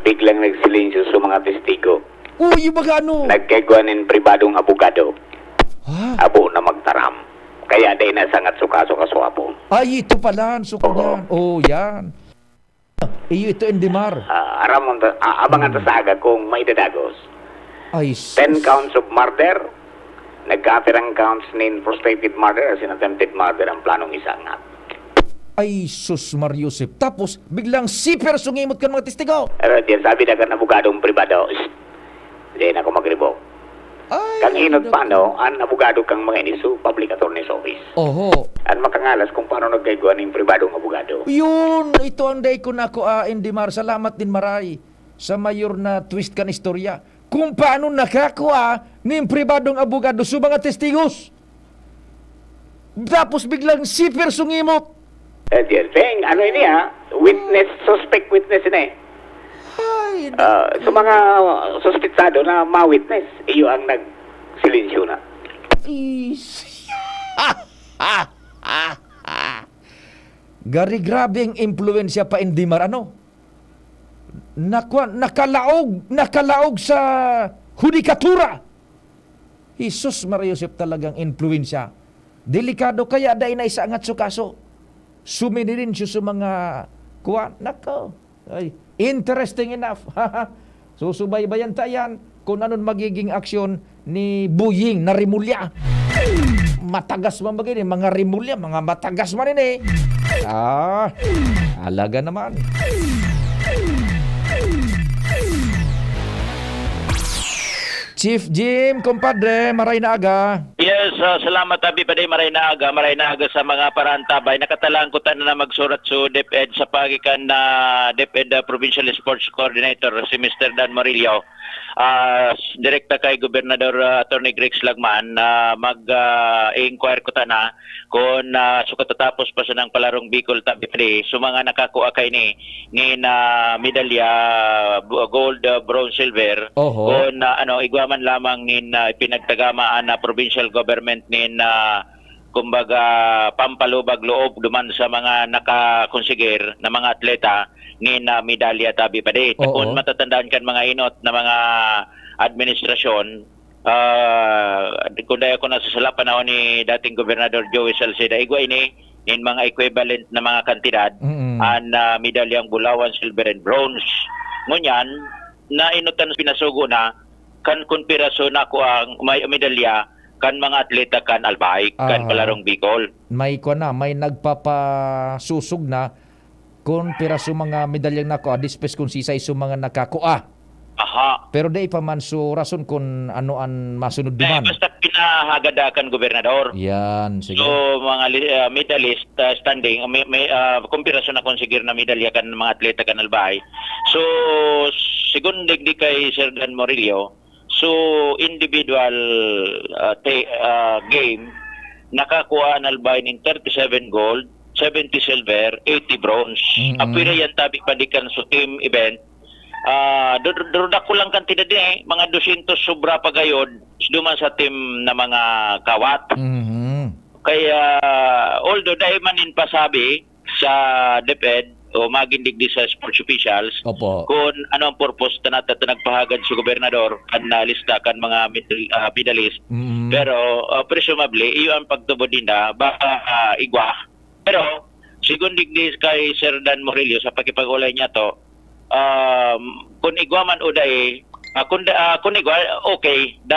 Biglang nagsilensyo sa mga testigo. Uy, yung baga ano? Nagkaigwa nin pribadong abogado. Ha? Abo na magtaram. Kaya dai nasangat su kaso kasuhapon. Ay, ito pala, ang suko Oo. niyan. Oh, yan. Iyo ito, Endemar. Ah, aram mo, ta-, ah, abangan ta Hmm. sa aga kung maidadagos. Ay, sus. Ten counts of murder, nagkapirang counts nin frustrated murder, as in attempted murder, ang planong isangat. Ay, sus, Mar Yosep. Tapos, biglang siper sungimot kan mga testigo. Pero diyan, sabi na kan abogadong pribado, "Shh! Diyan ako magribok." Ay, Kang inot naku. pa, no, an abogado kang mga ini, so, public attorney's office. Oho. An makangalas kung paano nagkaigwa ning pribadong abogado. Yun, ito ang day ko nako, ah, Indimar. Salamat din, Maray, sa mayor na twist kan istorya. Kung paano nakakua nin pribadong abogado sa mga testigos. Tapos biglang siper sungimot. Eh, diyan, Peng, ano ini, ha? Witness, suspect witness ini. Ay, Ah, sa mga suspetsado na ma-witness, iyo ang nagsilensyo na. Is- Gari, grabe ang impluwensya pa, Indimar, ano? Nakwa-, nakalaog, nakalaog sa hudikatura. Jesus, Maria Josep, talagang impluwensya. Delikado kaya dai na isaangat su kaso. Suminirensyo sa mga kuwan. Nako. Ay, interesting enough. Susubaybayan ta yan kung anong magiging aksyon ni Buying na Rimulya. Matagas man ba gini? Mga Rimulya, mga matagas man ini. Ah, alaga naman. Chief Jim, kumpadre, maray na aga. Yes, ah, salamat, Abi Paday. Maray na aga, maray na aga sa mga paraantabay. Nakatalang ko tanan na magsurat sa DepEd sa paagi kan, ah, DepEd, ah, Provincial Sports Coordinator, si Mister Dan Murillo. Ah, s-, direkta kay Gobernador, ah, Attorney Greg Slagman, na mag, ah, i-inquire ko tana kung, ah, sa katatapos pa sanang Palarong Bicol, tabi pa di, sa mga nakakua kaini nin, ah, medalya, b-, gold, ah, bronze, silver, Oho. kung, ah, ano, igwa man lamang nin, ah, ipinagtagama an, ah, provincial government nin, ah, kumbaga, pampalubag loob duman sa mga nakakonsigir na mga atleta nin, ah, medalya, tabi pa di. Oo. Kung matatandaan kan mga inot na mga administrasyon, ah, kung dai ako nasasala, panahon ni dating Gobernador Joey Salceda, igwa ini nin mga equivalent na mga kantidad, Mm-mm. an, ah, medalyang bulawan, silver, and bronze. Ngunyan, nainot an pinasugo na kan kun piraso na ako ang may medalya kan mga atleta kan Albay, kan Aha. Palarong Bicol. May kwa na, may nagpapasusog na kung piraso mga medalyang nakua, dispes kung sisay su mga nakakua. Aha. Pero dai pa man su rason kung ano an masunod Eh, duman. basta pinahagada kan gobernador. Yan, sige. So, mga li- ah, medalist, ah, standing, may, may ah, kumpirasyon na konsigir na medalya kan mga atleta kan Albay. So, segun digdi kay Sir Dan Murillo, so, individual ah, te- ah, game, nakakuha an Albay nin thirty-seven gold, seventy silver, eighty bronze. Mm-mm. Apwera yan, tabi pa di kan sa team event. Ah, dur- dur- dako lang kantidad din eh, mga dosyentos sobra pa gayod, duman sa team na mga kawat. Mhm. Kaya, although dahil man in pasabi sa DepEd o magin digdi sa sports officials, Opo. kung ano ang purpose na nata- nagpahagad sa gobernador kan na lista kan mga medal- ah, medalist. Mhm. Pero ah, presumably, iyo ang pagtubod ninda, baka ah, igwa. Pero, segun digdi kay Sir Dan Murillo sa pakipag-ulay niya to, um, kung igwa man o dai, ah, kung, da, ah, kung igwa, okay, da,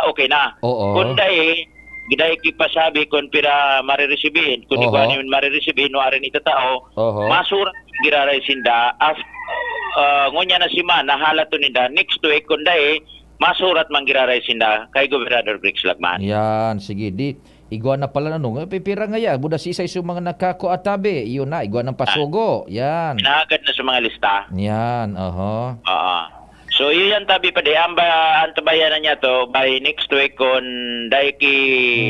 okay na. Oo. Kung dai, dai kipasabi kung pira mariresibihin, kung igwa Oho. niyo mariresibihin, no, arin itatao, Oho. masurat giraray sinda, af, ah, ngunya na semana, halaton ninda, next week, kung dai, masurat man giraray sinda kay Gobernador Greg Slagman. Yan, sige, di. Igwa na pala na nung, eh, pipira nga yan. Buda sisay su mga nakakua, tabi. Iyo na, igwa ng pasugo. Yan. Pinahagad na sa mga lista. Yan, oho. Oo. So, iyo yan, tabi pa di. Ang ba, antabayanan niya to, by next week, kung dai ki,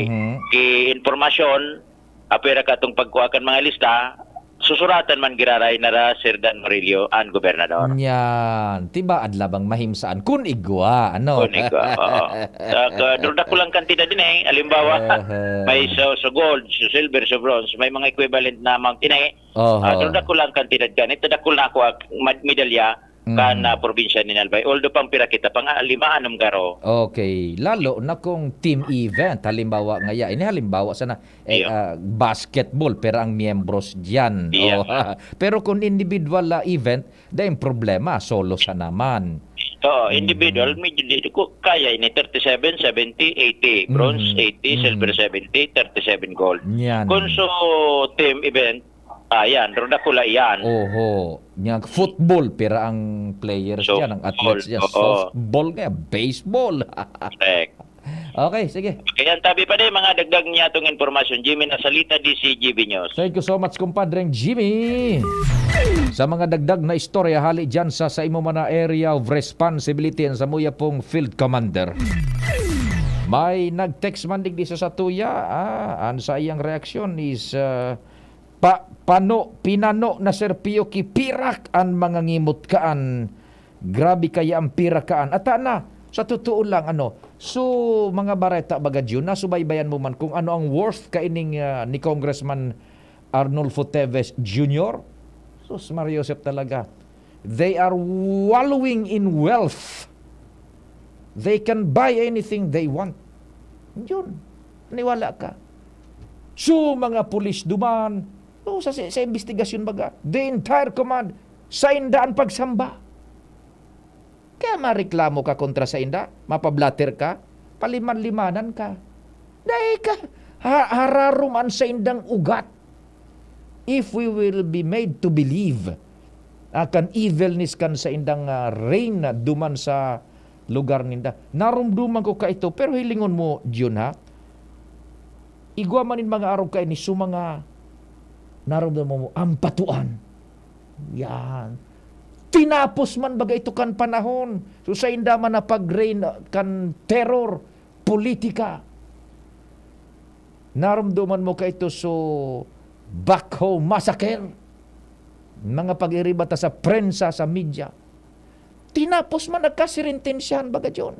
Mhm. ki informasyon, apwera ka itong pagkuha kan mga lista, susuratan man giraray na ra, Sir Dan Murillo, ang gobernador. Yan. Tibaad labang mahimsaan. Kun igwa, ano? Kun igwa, oo. Sa, ka, duro dakulang kantidad din eh. Halimbawa, Aha. may sa, sa gold, sa silver, sa bronze, may mga equivalent na amount din eh. Oho. Ah, duro dakulang kantidad ganito, dakul na ako ang mad- medalya Mm. kan ah, probinsya ni Albay. Although pang pira kita, pang ah, lima, anam garo. Okay. Lalo na kung team event. Halimbawa nga ya, ini halimbawa sana, eh, Iyo. ah, basketball, pero ang miyembros diyan. Iyo. Oh. Pero kung individual ah, event, dahil problema, solo sa naman. Oo, individual, medyo di ko kaya ini, thirty-seven, seventy, eighty. Bronze, Mm. eighty, Mm. silver, seventy, thirty-seven gold. Yan. Kung so team event, Ah, yan. Pero dakula yan. Oho. Nga football, pira ang players So, niya, ang athletes niya. Football, oo. Softball nga, baseball. Correct. Okay, sige. Ayan, tabi pa din, mga dagdag niya itong impormasyon. Jimmy Nasalita, D C G B News. Thank you so much, kumpadreng Jimmy. Sa mga dagdag na istorya, hali dyan sa, sa imo man na area of responsibility and sa muya pong field commander. May nag-text man digdi sa satuya, ah, ang sa iyang reaksyon is, ah, pa, pano, pinano na Sir Pio ki pirak an mga ngimot kaan. Grabe kaya ang pira kaan. Ata na, sa totoo lang, ano, so, mga bareta baga, Jun, nasubaybayan mo man kung ano ang worth kaining, ah, ni Congressman Arnulfo Teves Junior? Sus, Maria Josep talaga. They are wallowing in wealth. They can buy anything they want. Yun. Naniwala ka. So, mga pulis duman, oh, sa, sa, sa investigasyon baga, the entire command, sainda an pagsamba. Kaya mareklamo ka kontra sainda, mapablatter ka, paliman-limanan ka. Dai ka, ha-, hararom an saindang ugat. If we will be made to believe, ah, kan evilness kan saindang, ah, reign na duman sa lugar ninda. Narumduman ko kaito, pero hilingon mo, Jun, ha? Igwa man nin mga arog kaini, so mga narumduman mo, ampatuan. Yan. Tinapos man baga ito kan panahon. So, sainda man na pag-reign, ah, kan terror, politika. Narumduman mo kaito so Backhoe Massacre? Mga pag-iriba ta sa prensa, sa media. Tinapos man nagkasirintensyahan baga Jun.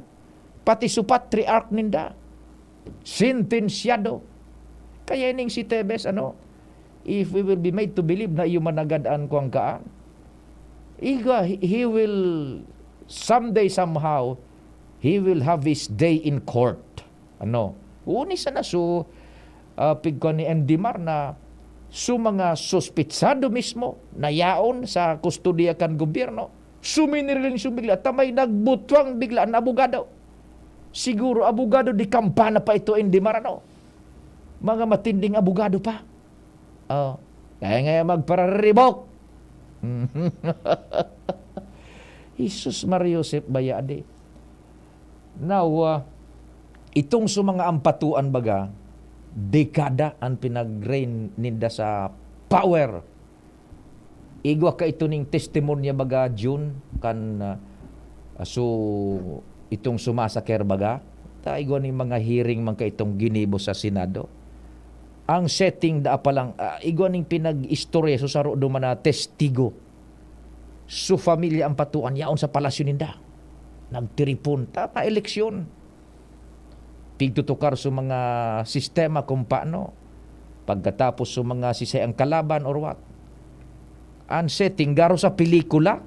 Pati so patriarch ninda. Sentensyado. Kaya ining si Teves, ano, if we will be made to believe na iyo managad an kuwang kaan, iga, he, he will, someday, somehow, he will have his day in court. Ano? Uni sana so, ah, pigkuan ni Endimar na so mga suspetsado mismo na yaon sa kustodiya kan gobyerno, suminiriling sumigla, ta may nagbutwang bigla na abogado. Siguro abogado de campana pa ito, Endimar, ano? Mga matinding abogado pa. Oh, kaya nga magpararibok. Jesus, Maria Josep, bayadi. Now, ah, itong sa mga ampatuan baga, dekada an pinag-reign ninda sa power. Igwa ka ito ning testimonya baga, Jun, kan, ah, so, itong sumasaker baga. Ta igwa ning mga hearing man ka itong ginibo sa Senado. Ang setting da pa lang, ah, igwa ning pinag-istorya so saro duman na testigo. So, pamilya ampatuan, yaon sa palasyo ninda. Nagtiripon, tama, eleksyon. Pigtutukar sa mga sistema kung paano. Pagkatapos sa mga sisay ang kalaban or what. Ang setting, garo sa pelikula.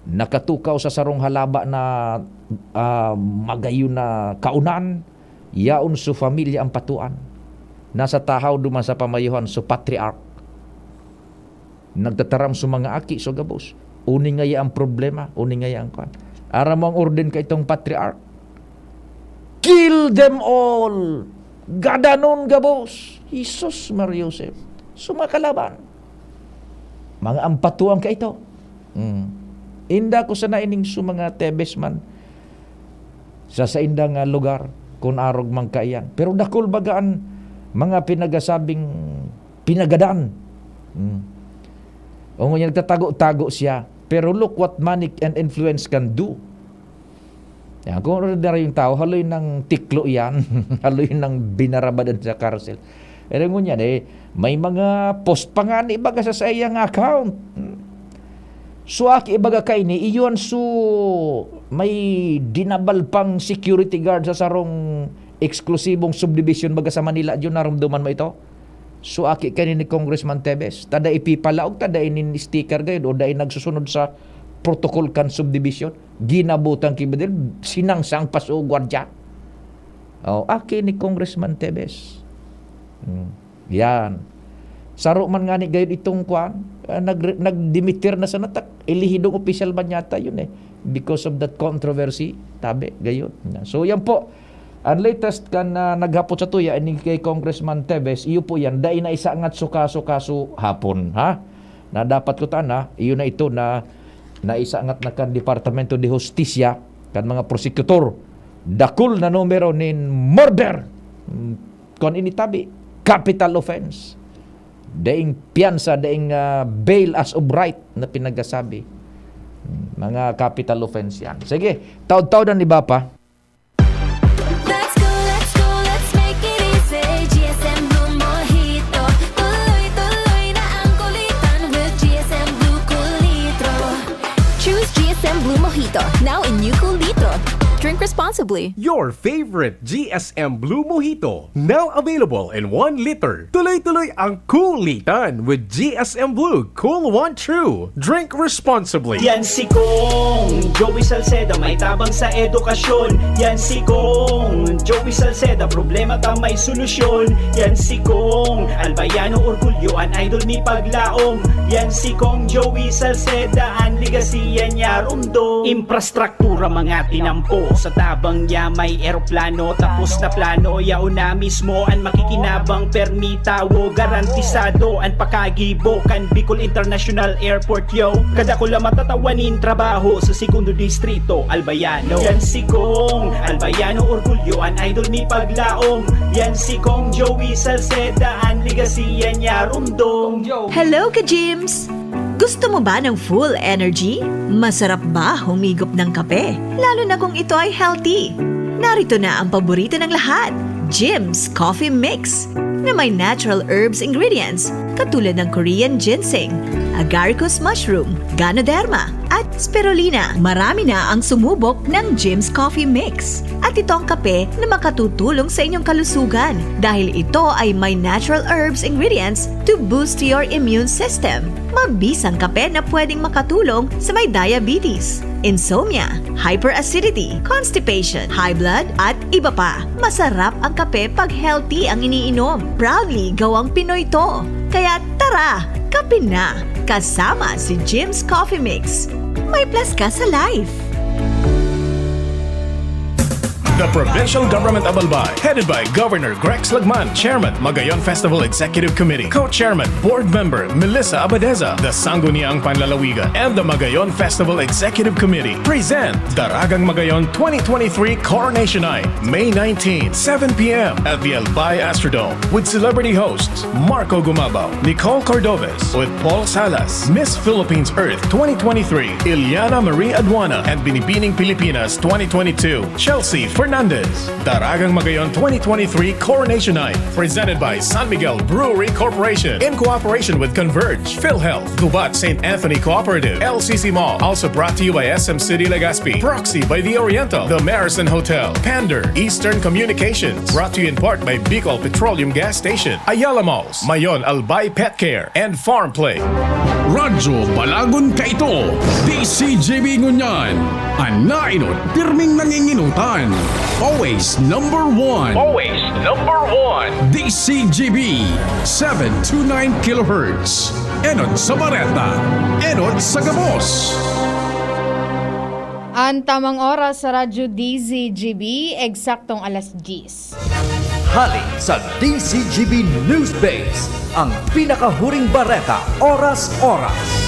Nakatukaw sa sarong halaba na, ah, magayon na kaunan. Yaon so pamilya ampatuan. Nasa tahaw duman sa pamayuhan so patriarch. Nagtataram so mga aki, so gabos. Uni ngaya ang problema, uni ngaya ang kwan. Aram mo ang orden ka itong patriarch? Kill them all! Gadanon gabos! Jesus, Maria Joseph. So, mga kalaban, mga ampatuan ka ito. Hmm. Inda ko sana ining so mga Teves man sa sainda nga lugar, kun arog man kaiyan. Pero dakul baga an mga pinagasabing pinagadan. Hmm. O ngunyan, nagtatago-tago siya. Pero look what money and influence can do. Yan, kung ordinaryong tao, haloy ng tiklo yan. Haloy ng binarabadan sa karsel. Pero ngunyan, eh, may mga post pa nga ni baga sa saiyang account. Hmm. So, aki baga kaini, iyon so may dinabal pang security guard sa sarong eksklusibong subdivision baga sa Manila. Diyon narumduman mo ito? So, aki kaini ni Congressman Teves. Tada ipipalaog, tada inin sticker gayud, o dai nagsusunod sa protocol kan subdivision. Ginabutan ki badil, sinangsang pa so gwardiya. Oh, aki ni Congressman Teves. Hmm. Yan. Saro man ngani gayud itong kwan, ah, nag-, nagdimitir na sa natak, elihidong opisyal man yata yun eh. Because of that controversy, tabi, gayon. So, yan po. Ang latest kan, ah, naghapot sa tuya, ini kay Congressman Teves, iyo po yan, dai na isangat su kaso-kaso hapon, ha? Na dapat ko tana, iyo na ito na naisangat na kan Departamento de Justicia, kan mga prosecutor, dakul na numero nin murder. Mm, kung initabi, capital offense. Daing piyansa, daing, ah, bail as of right na pinagasabi. Mm, mga capital offense yan. Sige, taod-taod ang iba pa. Let's go, let's go, let's make it easy. G S M Blue Mojito. Tuloy-tuloy na ang kulitan with G S M Blue Cool Litro. Choose G S M Blue Mojito, now in new Cool Litro. Drink responsibly. Your favorite G S M Blue Mojito, now available in one liter. Tuloy-tuloy ang kulitan with G S M Blue Cool One True. Drink responsibly. Yan si Kong Joey Salceda, may tabang sa edukasyon. Yan si Kong Joey Salceda, problema ta may solusyon. Yan si Kong Albayano Orgulyo, an idol mi paglaom. Yan si Kong Joey Salceda, an legacy yan niya rumdom. Infrastruktura mga tinampo, sa tabang niya may eroplano. Tapos na plano, yaon na mismo an makikinabang. Permi tawo, garantisado an pakagibo kan Bicol International Airport, yo. Kadakula matatawa nin trabaho sa segundo distrito, Albayano. Yan si Kong Albayano Orgulyo, an idol mi paglaom. Yan si Kong Joey Salceda, an legacy yan niya rumdom. Hello, ka-Gyms! Gusto mo ba ng full energy? Masarap ba humigop ng kape? Lalo na kung ito ay healthy. Narito na ang paborito ng lahat, Jim's Coffee Mix, na may natural herbs ingredients katulad ng Korean ginseng, agaricus mushroom, ganoderma, at spirulina. Marami na ang sumubok ng Jim's Coffee Mix. At ito ang kape na makatutulong sa inyong kalusugan dahil ito ay may natural herbs ingredients to boost your immune system. Mabisang kape na pwedeng makatulong sa may diabetes, insomnia, hyperacidity, constipation, high blood, at iba pa. Masarap ang kape pag healthy ang iniinom. Proudly gawang Pinoy to. Kaya tara, kape na! Kasama si Jim's Coffee Mix. May plus ka sa life! The Provincial Government of Albay, headed by Governor Grex Lagman, Chairman, Magayon Festival Executive Committee, Co-Chairman, Board Member Melissa Abadeza, the Sangguniang Panlalawigan, and the Magayon Festival Executive Committee, present Daragang Magayon twenty twenty-three Coronation Night, May nineteen, seven p m at the Albay Astrodome, with celebrity hosts Marco Gumabao, Nicole Cordovez, with Paul Salas, Miss Philippines Earth twenty twenty-three, Iliana Marie Aduana, and Binibining Pilipinas twenty twenty-two, Chelsea Fernandez. Daragang Magayon twenty twenty-three Coronation Night, presented by San Miguel Brewery Corporation, in cooperation with Converge, PhilHealth, Gubat Saint Anthony Cooperative, L C C Mall. Also brought to you by S M City Legazpi, Proxy by The Oriental, The Marison Hotel, Pander, Eastern Communications. Brought to you in part by Bicol Petroleum Gas Station, Ayala Malls, Mayon Albay Pet Care, and Farm Play. Radyo Balagon kaito, D C G B ngunyan. An nainot, pirming nanginginutan. Always number one. Always number one. D C G B, seven two nine kilohertz. Enot sa bareta, enot sa gabos. An tamang oras sa Radyo D Z G B, eksaktong alas diyes. Hali sa D Z G B News Base, ang pinakahuring bareta, oras-oras.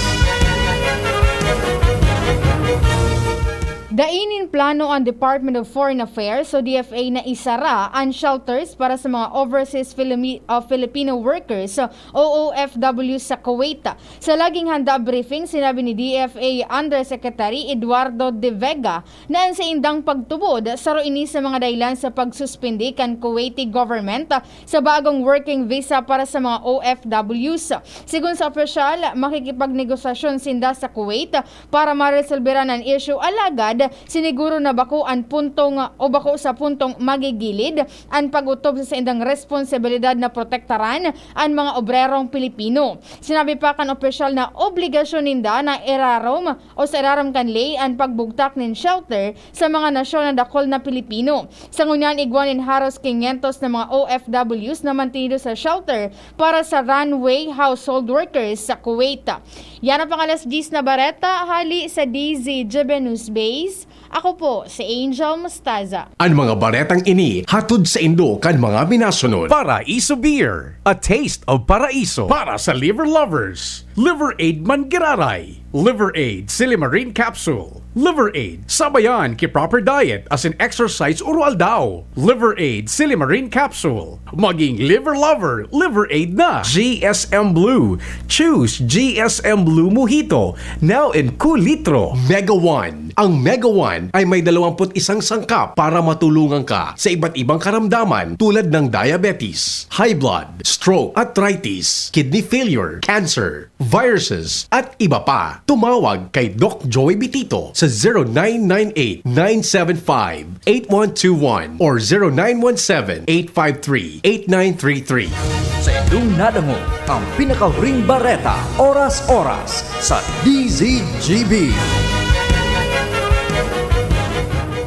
Dai nin plano an Department of Foreign Affairs o D F A na isara an shelters para sa mga overseas Filimi- uh, Filipino workers o O F W sa Kuwait. Sa laging handa briefing, sinabi ni D F A Undersecretary Eduardo De Vega na an saindang pagtubod saro ini sa mga dahilan sa pagsuspindi kan Kuwaiti government sa bagong working visa para sa mga O F Ws. Sigon sa opisyal, makikipagnegosasyon sinda sa Kuwait para maresolberan an issue, alagad siniguro na bako an puntong o bako sa puntong magigilid an pag-otob sa saindang responsibilidad na protektaran an mga obrerong Pilipino. Sinabi pa kan opisyal na obligasyon ninda na irarom o sa irarom kan ley an pagbugtak nin shelter sa mga nasyon na dakul na Pilipino. Sa ngunyan, igwa nin haros quinientos na mga O F Ws na mantinido sa shelter para sa runaway household workers sa Kuwait. Yan ang pang alas diyes na bareta, hali sa D Z G B News Base, Ako po si Angel Mostaza. An mga baretang ini hatod saindo kan mga minasunod. Paraiso Beer, a taste of Paraiso. Para sa liver lovers, Liver Aid man giraray. Liver Aid Silimarin Capsule. Liver Aid, sabayan ki proper diet asin exercise oro-aldaw. Liver Aid Silimarin Capsule. Maging liver lover, Liver Aid na. G S M Blue. Choose G S M Blue Mojito. Now in kulitro. Mega One. Ang Mega One ay may dalawampu't isang sangkap para matulungan ka sa iba't ibang karamdaman tulad ng diabetes, high blood, stroke, arthritis, kidney failure, cancer, viruses, at iba pa. Tumawag kay Doc Joey Bitito sa zero nine nine eight, nine seven five, eight one two one or zero nine one seven, eight five three, eight nine three three. Sa indong nadangog ang pinakahuring bareta, oras-oras, sa D Z G B.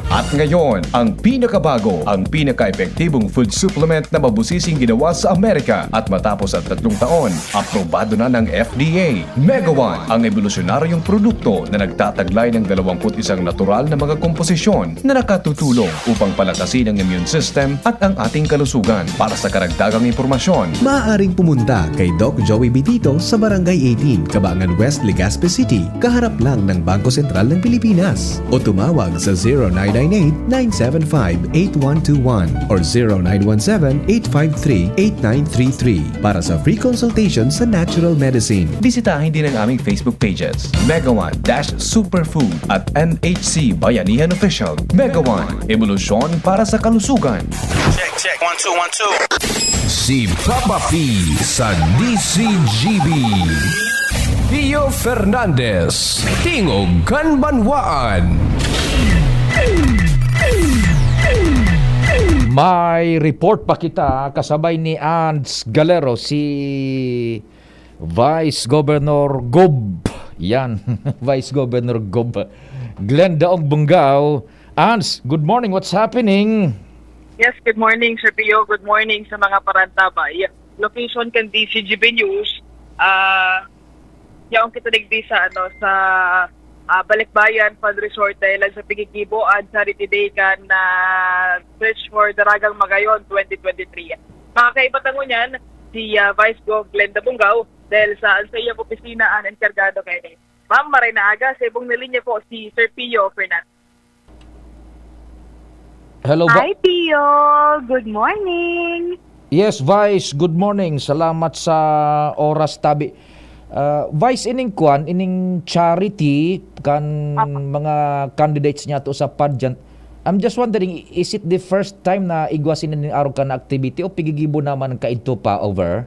At ngayon, ang pinakabago, ang pinaka-epektibong food supplement na mabusising ginawa sa Amerika. At matapos ang tatlong taon, aprobado na ng F D A. Mega One, ang ebolusyonaryong produkto na nagtataglay ng dalawampu't isang natural na mga komposisyon na nakatutulong upang palakasin ang immune system at ang ating kalusugan. Para sa karagdagang impormasyon, maaaring pumunta kay Doc Joey Bitito sa Barangay eighteen, Cabangan West, Legazpi City, kaharap lang ng Bangko Sentral ng Pilipinas. O tumawag sa zero nine nine eight, nine seven five, eight one two one or zero nine one seven, eight five three, eight nine three three para sa free consultation sa natural medicine. Bisitahin din ang aming Facebook pages, Mega One dash Superfood at N H C Bayanihan Official. Mega One, ebolusyon para sa kalusugan. Check, check. One, two, one, two. Si Papa P sa D Z G B. Pio Fernandez, Tingog kan Banwaan. May report pa kita kasabay ni Ans Galero, si Vice Governor Gob. Yan, Vice Governor Gob. Glenda Ong Bungao. Ans, good morning. What's happening? Yes, good morning, Sir Pio. Good morning sa mga parantabay. Location kan D Z G B News. Ah, yaon kita digdi sa, ano, sa, ah, Balikbayan Fun Resort dahil lang sa pigigibo ang Charity Day kan, ah, Search for Daragang Magayon twenty twenty-three. Makakaiba ta ngunyan si, ah, Vice Gov Glenda Bungao dahil sa, sa iyang opisina ang enkargado kaini. Ma'am, maray na aga. Sa ibong na linya po si Sir Pio Fernandez. Hello, ba- Hi, Pio. Good morning. Yes, Vice. Good morning. Salamat sa oras, tabi. Ah, Vice, ining kwan, ining charity kan Apa. mga candidates niya to sa pageant. I'm just wondering, is it the first time na igwa sini nin arog kan activity o pigigibo naman kaidto pa over?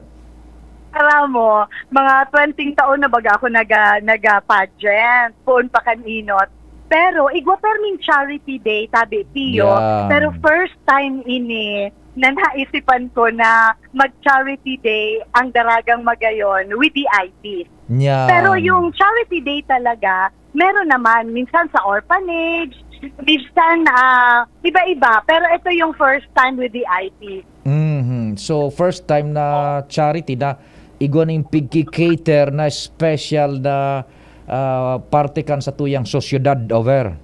Alam mo, mga twenty taon na baga ako naga-, naga-pageant, poon pa kan inot. Pero igwa perming charity day, tabi, Pio. Yeah. Pero first time ini na naisipan ko na mag-charity day ang Daragang Magayon with the I Ps. Yeah. Pero yung charity day talaga, meron naman, minsan sa orphanage, minsan, ah, iba-iba. Pero ito yung first time with the I Ps. Mhm. So, first time na charity na igwa ning pigki-cater na special na, ah, parte kan satuyang sosyedad, over.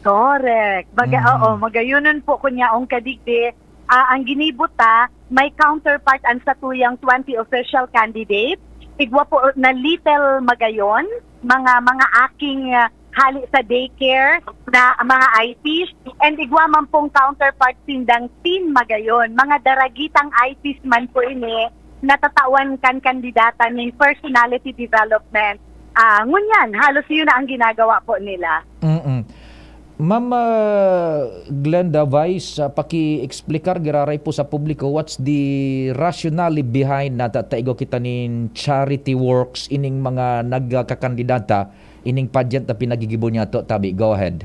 Correct. Baga, Mhm. oo, magayonon po kun yaon kadigdi. Ah, ang ginibo ta, may counterpart ang satuyang twenty official candidates. Igwa po na Little Magayon, mga, mga aking, ah, hali sa daycare na mga I Ps, and igwa man pong counterpart sindang Teen Magayon, mga daragitang I Ps man po ini, natatawan kan kandidata ning personality development. Ah, ngunyan, halos yun na ang ginagawa po nila. Mm-mm. Ma'am, ah, Glenda, Vice, ah, paki-explicar giraray po sa publiko, what's the rationale behind na ta-, ta igwa kita nin charity works ining mga nagkakandidata ining pageant na pinagigibo niyato, tabi. Go ahead.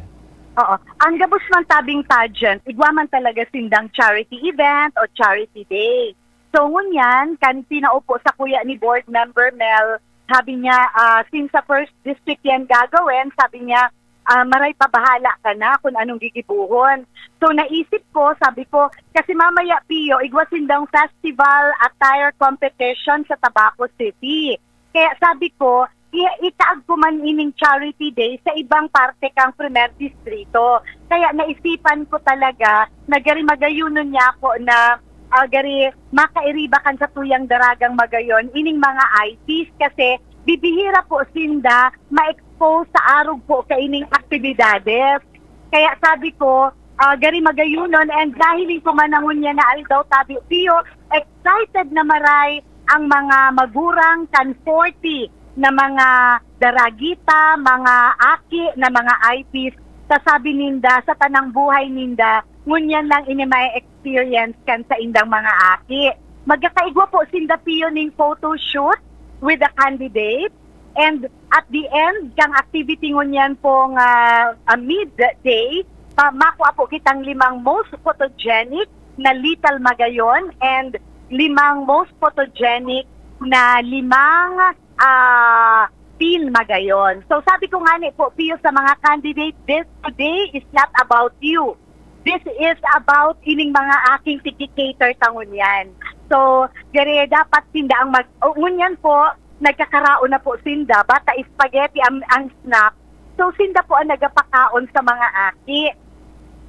Oo. Ang gabos man tabing pageant, igwa man talaga sindang charity event o charity day. So, ngunyan, kan pinaupo sakuya ni Board Member Mel, sabi niya, ah, since sa first district yan gagawin, sabi niya, ah, maray pa bahala ka na kung anong gigibuhon. So, naisip ko, sabi ko, kasi mamaya, Pio, igwa sindang festival attire competition sa Tabaco City. Kaya sabi ko, i-, itaag ko man ining Charity Day sa ibang parte kang Primer Distrito. Kaya naisipan ko talaga na gari magayunon niya ako na, ah, gari makairiba kan sa tuyang daragang magayon ining mga I Ps kasi bibihira po sinda ma-expose sa arog po kaining aktibidades. Kaya sabi ko, ah, gari magayunon and nahiling ko man na ngunyan na aldaw, tabi Pio, excited na maray ang mga magurang kan forty na mga daragita, mga aki na mga I Ps, sa sabi ninda, sa tanang buhay ninda, ngunyan lang ini may experience kan sa indang mga aki. Magkakaigwa po sinda, Pio, ning photo shoot with the candidate. And at the end kang activity ngunyan pong, ah, ah, midday, pa-, makua po kitang limang most photogenic na lethal magayon and limang most photogenic na limang, ah, pin magayon. So, sabi ko nga ni po, Pio, sa mga candidate, this today is not about you. This is about ining mga aking tiki-cater ta ngunyan. So, gari dapat sinda ang mag-, o, ngunyan po, nagkakaraon na po sinda. Bata spaghetti ang, ang snack. So, sinda po ang nagapakaon sa mga aki.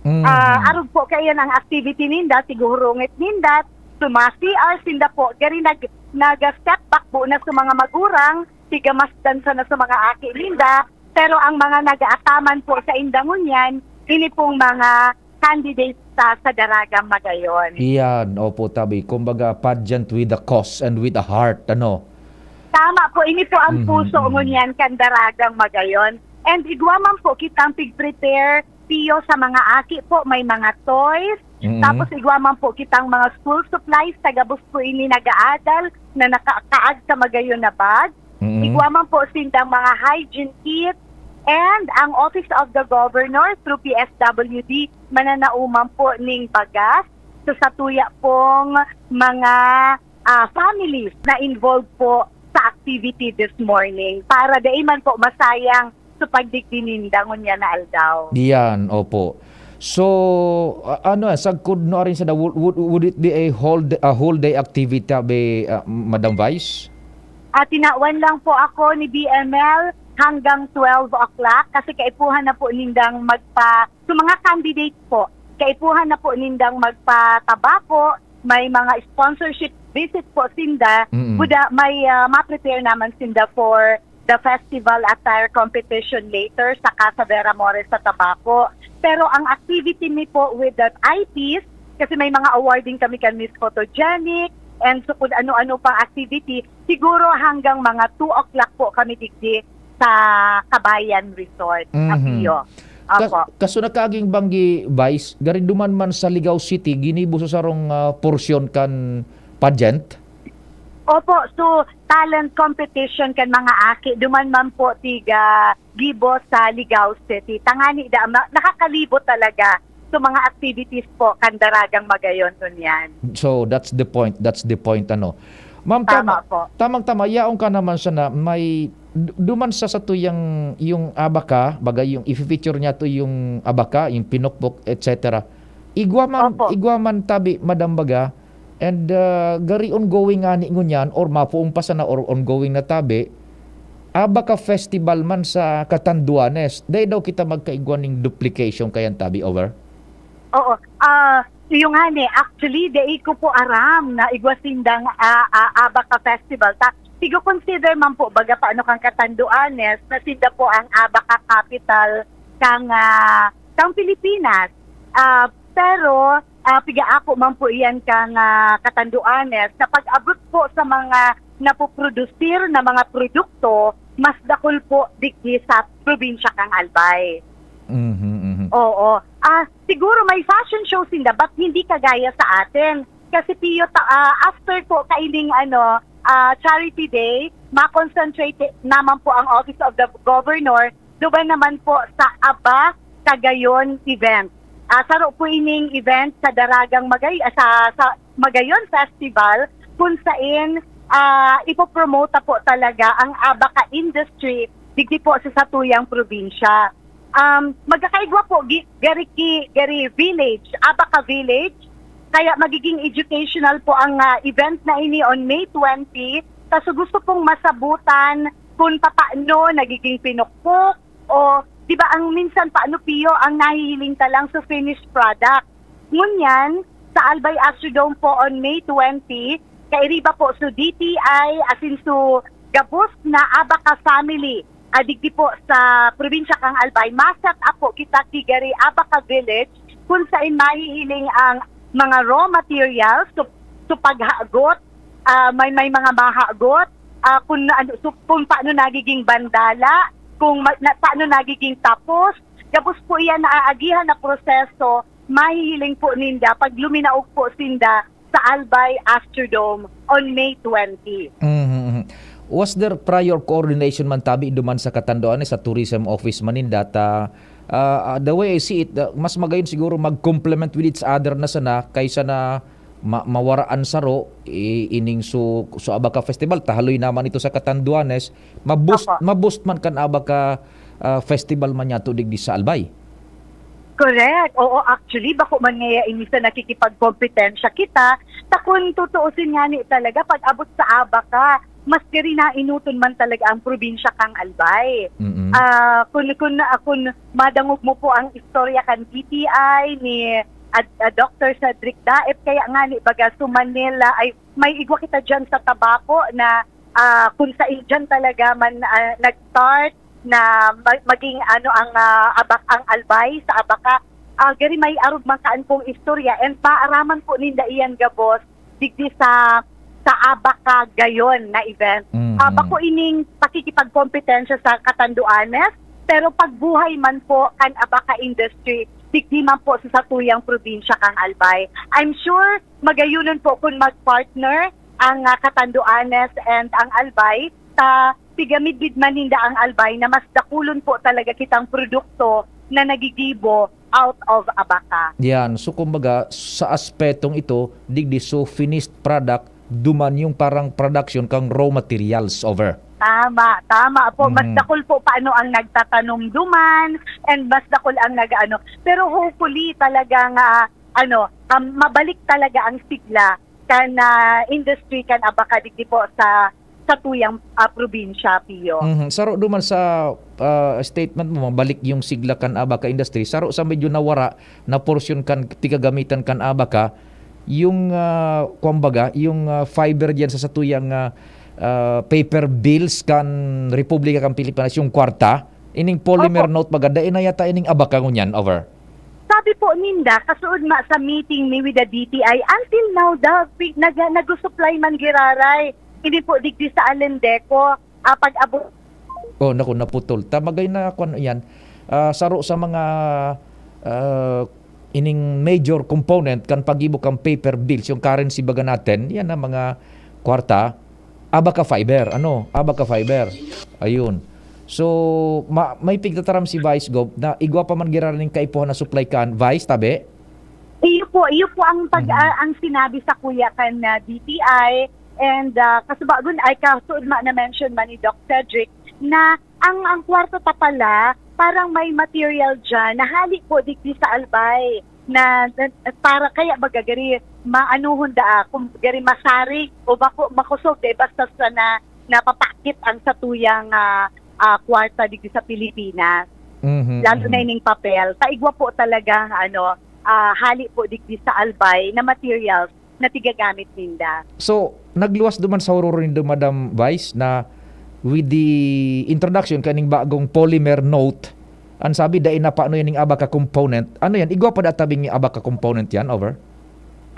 Mhm. Ah, arog po kaiyan ang activity ninda, tigurungit ninda, suma-C R sinda po. Gari nag-, nag-step back po na sa mga magurang, tigamasdan sana sa mga aki ninda. Pero ang mga nag-aataman po sa inda ngunyan, ini pong mga candidates sa, sa Daragang Magayon. Iyan, opo, tabi. Kumbaga, pageant with a cause and with a heart, ano? Tama po, ini po ang Mhm, puso mhm. ngunyan kan Daragang Magayon. And igwa man po kitang pig-prepare, Pio, sa mga aki po, may mga toys. Mhm. Tapos igwa man po kitang mga school supplies, sa gabos po ini nag-aadal na nakakaag sa magayon na bag. Mm. Igwa man po sindang mga hygiene kit, and ang Office of the Governor through P S W D mananao man po ning bagas sa satuya pong mga, ah, families na involved po sa activity this morning para dai man po masayang sa pagdigdi ninda ngunyan na aldaw. Diyan, opo. So, a-, ano, ah, sagkod no arin sa da-, would, would, would it be a whole d-, a whole day activity, be, ah, Madam Vice? Ah, tinawan lang po ako ni B M L hanggang twelve o'clock kasi kaipuhan na po nindang magpa-, so, mga candidates po, kaipuhan na po nindang magpatabako, may mga sponsorship visit po sinda, Mm-mm. buda, may, ah, ma-prepare naman sinda for the festival attire competition later sa Casa Vera Mores sa Tabaco. Pero ang activity mi po with the I Ps, kasi may mga awarding kami kan Miss Photogenic, and so kung ano-ano pang activity, siguro hanggang mga two o'clock po kami digdi sa Kabayan Resort, Mhm. Apio. Ka-, Opo. kaso nakaging banggi, Vice, gari duman man sa Ligao City, ginibo sa sarong, ah, porsyon kan pageant? Opo, so talent competition kan mga aki, duman man po tiga gibo sa Ligao City. Tangani da, ma-, nakakalibot talaga sa mga activities po kan Daragang Magayon ngunyan. So, that's the point, that's the point, ano. Ma'am, Tama tama, po. tamang-tama, yaon ka naman sana, may, d-, duman sa satuyang, yung abaka, baga yung i-feature niya to yung abaka, yung pinukpok, et cetera. Igwa man, Opo. igwa man tabi, Madam, baga, and, ah, gari ongoing ngani ngunyan, or mapoon pa sana, or ongoing na tabi, abaka festival man sa Catanduanes, dai daw kita magkaigwa ning duplication kayan tabi, over? Oo. Ah, iyo ngani, actually, dai ko po aram na igwa sindang, ah, ah, abaka festival. Ta, igo-consider man po, baga paano kang Catanduanes, na sinda po ang abaka capital kang, ah, kang Pilipinas. Ah, pero, ah, piga ako man po iyan kang, ah, Catanduanes, na pag-abot po sa mga napoprodusir na mga produkto, mas dakul po digdi sa probinsya kang Albay. Mhm, mhm. Oo. Ah, siguro may fashion show sinda, but hindi kagaya sa atin. Kasi, Pio, ta-, ah, after po kaining, ano, ah, Charity Day, ma-concentrate naman po ang Office of the Governor, duman naman po sa Aba Cagayon event. Ah, saro po ining event sa Daragang Magay-, ah, sa, sa Magayon Festival, kung sain, ah, ipopromote po talaga ang abaka industry digdi po sa satuyang probinsya. Um, magkakaigwa po, gi-, gari ki-, gari village, Abaca Village. Kaya magiging educational po ang, ah, event na ini on May twenty. Kaso gusto pong masabutan kung papaano nagiging pinukpok, o, di ba, ang minsan paano, Pio, ang nahihiling ta lang sa finished product. Ngunyan, sa Albay Astrodome po on May twenty, kairiba po su D T I, asin su gabos na Abaca family, ah, digdi po sa probinsya kan Albay, ma-set up po kita ki gari Abaca Village, kun sain mahihiling ang mga raw materials, su, su paghagot, ah, may, may mga mahagot, ah, kun ano, su, kun paano nagiging bandala, kung ma, na, paano nagiging tapos. Gabos po iyan na aagihan na proseso, mahihiling po ninda pag luminaog po sinda sa Albay Astrodome on May twenty. Mhm, mhm. Was there prior coordination man tabi duman sa Catanduanes, sa tourism office man ninda ta, ah, ah, the way I see it, ah, mas magayon siguro mag-complement with each other na sana kaysa na ma, mawara an saro, i, ining su, su Abaca Festival, ta haloy naman ito sa Catanduanes, ma-boost, Opo. ma-boost man kan Abaca, ah, Festival man yato digdi sa Albay. Correct. Oo, actually, bako man ngaya ini sa nakikipagkompetensya kita, ta kun tutuusin ngani talaga, pag abot sa Abaca, mas kari naenoton man talaga ang probinsya kan Albay. Mm. Ah, kun, kun, ah, kun madangog mo po ang istorya kan D T I ni, ah, ah, Doctor Cedric Daep, kaya ngani baga su Manila, ay, may igwa kita diyan sa Tabaco na, ah, kun sain diyan talaga man, ah, nag-start na ma, maging ano ang, ah, Abak, ang Albay sa Abaca. Ah, gari may arog man kaan pong istorya, and maaraman po ninda iyan gabos digdi sa, sa Abaca gayon na event. Mhm. Ah, bako ining pakikipagkompetensya sa Catanduanes, pero pagbuhay man po kan Abaca industry digdi man po sa satuyang probinsya kan Albay. I'm sure magayonon po kun mag-partner ang, ah, Catanduanes and ang Albay, ta pigamidbid man ninda ang Albay na mas dakulon po talaga kitang produkto na nagigibo out of Abaca. Yan. So, kumbaga, sa aspetong ito, digdi su finished product, duman yung parang production kang raw materials over. Tama, tama po. Mas Mhm. dakul po paano ang nagtatanom duman, and mas dakul ang nag-ano. Pero hopefully, talagang, ah, ano, um, mabalik talaga ang sigla kan, ah, industry kan Abaca digdi po sa, sa tuyang, ah, probinsya, Pio. Mhm. Saro duman sa, ah, statement mo, mabalik yung sigla kan Abaca industry. Saro sa medyo nawara na porsyon kan pigagamitan kan Abaca, yung, ah, kumbaga, yung, ah, fiber diyan sa satuyang, ah, ah, paper bills kan Republika kan Pilipinas, yung kwarta, ining polymer Opo. note baga, dai na yata ining Abaca ngunyan, over? Sabi po ninda, kasuodma sa meeting mi with the D T I, until now daw, pi, nag, nagsusupply man giraray. Ini po digdi sa Alendeco, ah, pag-abot. Oh, naku, naputol. Ta, magay na, kwan, yan. Ah, saro sa mga, ah, ining major component kan paggibo kan paper bills, yung currency baga natin, yan ang mga kwarta. Abaca Fiber, ano? Abaca Fiber. Ayun. So, ma, may pigtataram si Vice Gov na igwa pa man giraray kaipuhan na supply kan Vice, tabi? Iyo po, iyo po ang pag, Mhm. ah, ang sinabi sa kuya kan, ah, D T I, and, ah, kasubagon ay kasuodma na mention man ni Doc Cedric na ang, ang kwarta ta pala, parang may material diyan na hali po digdi sa Albay na, na para kaya baga gari maanuhon daa, kung gari masarig o mako, makosog, dai basta sa na napapakit ang satuyang, ah, ah, kwarta digdi sa Pilipinas. Mhm, Lalo na mhm. ining papel. Sa igwa po talagang, ano, ah, hali po digdi sa Albay na materials na tigagamit ninda. So, nagluwas duman sa huroro nindo, Madam Vice, na with the introduction kaning bagong polymer note, ang sabi, dai na paano yan ning Abaca component. Ano yan? Igwa pa da tabing Abaca component yan, over?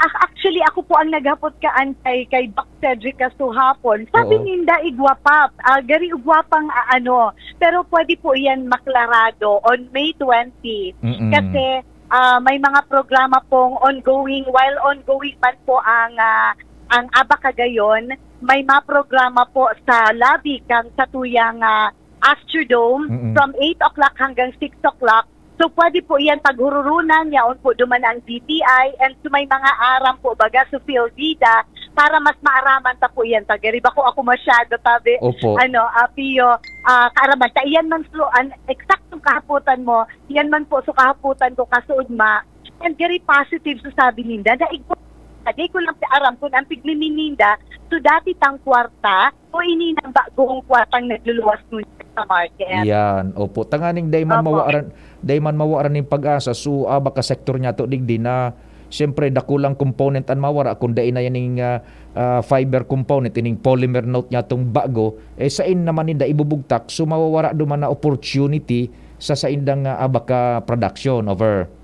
Ah, actually, ako po ang naghapot kaan kay, kay Doc Cedric kasuhapon. Sabi Oo. ninda, igwa pa. Ah, gari igwa pang, ah, ano. Pero pwede po yan maklarado on May twenty. Mm-mm. Kasi, ah, may mga programa pong ongoing. While ongoing man po ang, ah, ang Abaca gayon, may mga programa po sa lobby kan satuyang, ah, Astrodome Mm-mm. from eight o'clock hanggang six o'clock. So, pwede po iyan paghururunan, yaon po duman ang D T I, and so may mga aram po baga, so field data, para mas maaraman ta po iyan. Taga Riba ko ako masyado, tabi, Opo. ano, ah, Pio, ah, kaaraman ta. Iyan man so, an eksaktong kahapotan mo, iyan man po so kahapotan ko kasuodma, and very positive, so sabi ninda, na igwa, Kadi ko lang aram kung ang pigmimininda, so dati tang kwarta, o ini nang bagong kwartang nagluluwas ngunyan sa market. Yan, opo. Tanganing dai man Opo. mawaran, dai man mawaran ning pag-asa. So, ah, baka sektor niya to digdi na, siyempre, dakulang component an mawara, kung dai na yaning, ah, ah, fiber component, ining polymer note niya tong bago, eh, sain naman ninda ibubugtak? So, mawawara duman na opportunity sa saindang, ah, abaka production. Over.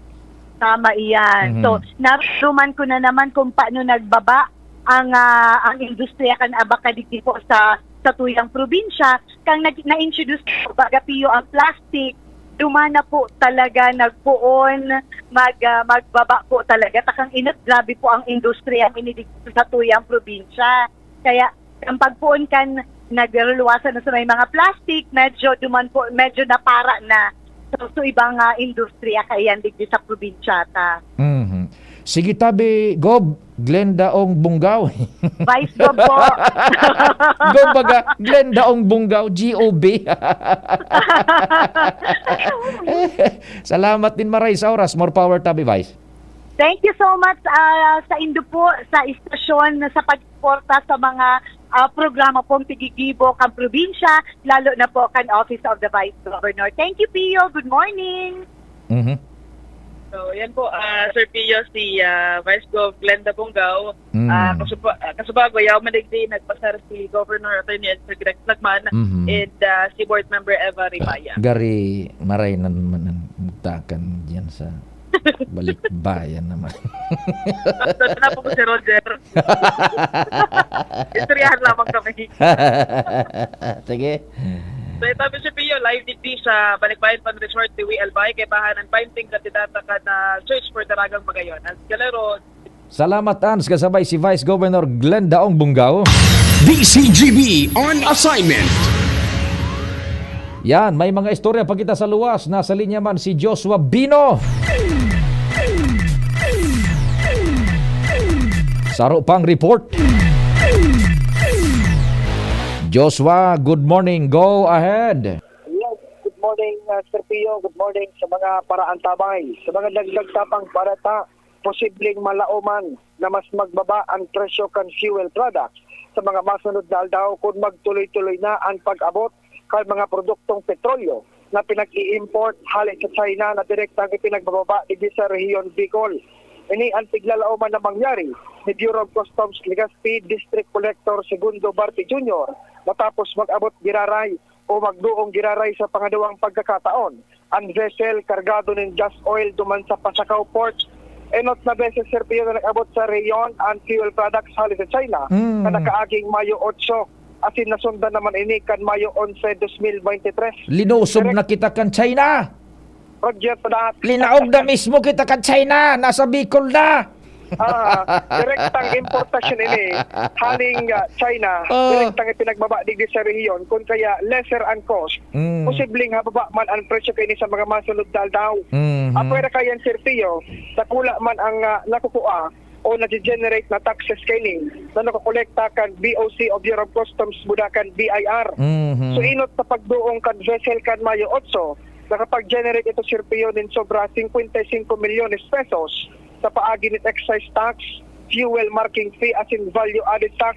Tama iyan. Mhm. So, naramdaman ko na naman kung paano nagbaba ang, ah, ang industriya kan abaka digdi po sa, sa tuyang probinsya. Kang nag-, na-introduce po, baga, Pio, ang plastic, duman na po talaga nagpoon, mag, ah, magbaba po talaga. Takang inot, grabe po ang industriya ini digdi sa tuyang probinsya. Kaya, ang pagpoon kan nagluluwasan na sa may mga plastic, medyo duman po, medyo napara na. So, so ibang, ah, industriya kaiyan digdi sa probinsya ta. Mhm. Sige, tabi, Gob, Glenda Ong Bunggaw. Vice Gob po. Gob baga, Glenda Ong Bunggaw, G O B. Salamat din, Maray, sa oras. More power, tabi, Vice. Thank you so much, ah, sa indo po, sa istasyon, sa pagsuporta sa mga, ah, programa pong tigigibo kan probinsya, lalo na po kan Office of the Vice Governor. Thank you, Pio. Good morning. Mhm. So, yan po, ah, Sir Pio, si, ah, Vice Gov Glenda Bungao. Mm. Ah, kasuba-, ah, kasubago, yaw man digdi nagpasar si Governor Attorney Edgar Grex Lagman Mhm. and, ah, si Board Member Eva Rimaya. Ah, gari, maray na naman ang bugtakan diyan sa balikbayan naman. Basta na po si Roger. Istoryahan lamang kami. Sige. So, ito po si Pio, live digdi sa Balikbayan Fun Resort, Tiwi, Albay, kaibahan ang painting kandidata kan, ah, Search for Daragang Magayon. Ang Galero. Salamat, Ans, kasabay si Vice Governor Glenda Ong Bungao. D C G B on assignment. Yan, may mga istorya pa kita sa luwas. Nasa linya man si Joshua Bino. Saro pang report. Joshua, good morning. Go ahead. Yes, good morning, uh, Sir Pio. Good morning sa mga paraantabay. Sa mga dagdag tapang balita, posibleng malaoman na mas magbaba ang presyo kan fuel products sa mga masunod na aldaw kun magtuloy-tuloy na ang pag-abot kan mga produktong petrolyo na pinag-i-import hale sa China na direktang ipinagbababa digdi sa Rehiyon Bicol. Ini ang tiglalaoman na mangyari ni Bureau of Customs Legazpi District Collector Segundo Barte Junior matapos mag-abot giraray o magduong giraray sa pangadawang pagkakataon ang vessel kargado nin gas oil duman sa Pasacao Port. Enot na beses, Sir Pio, na nag-abot sa rehiyon ang fuel products hale sa China Mm. na nakaaging Mayo otso, asin nasundan naman ini kan Mayo onse, dos mil bente tres. Linusob Direk- na kita kan China! Roger for that. Linaog na mismo kita kan China! Nasa Bicol na! Ah, direktang importasyon ini haling, ah, China, Oh. direktang ipinagbaba digdi sa rehiyon, kun kaya lesser ang cost. Mm. Posibleng hababa man ang presyo kaini sa mga masunod na aldaw. Mhm. Apwera kayan, Sir Pio, dakula man ang, ah, nakukua o nagje-generate na taxes kaini na nakokolekta kan B O C o Bureau of Customs, Budakan, B I R. Mhm. So, enot na pagduong kan vessel kan Mayo otso, nakapag-generate ito, Sir Pio, nin sobra singkwenta y singko milyones pesos sa paagi nin excise tax, fuel marking fee, asin value-added tax.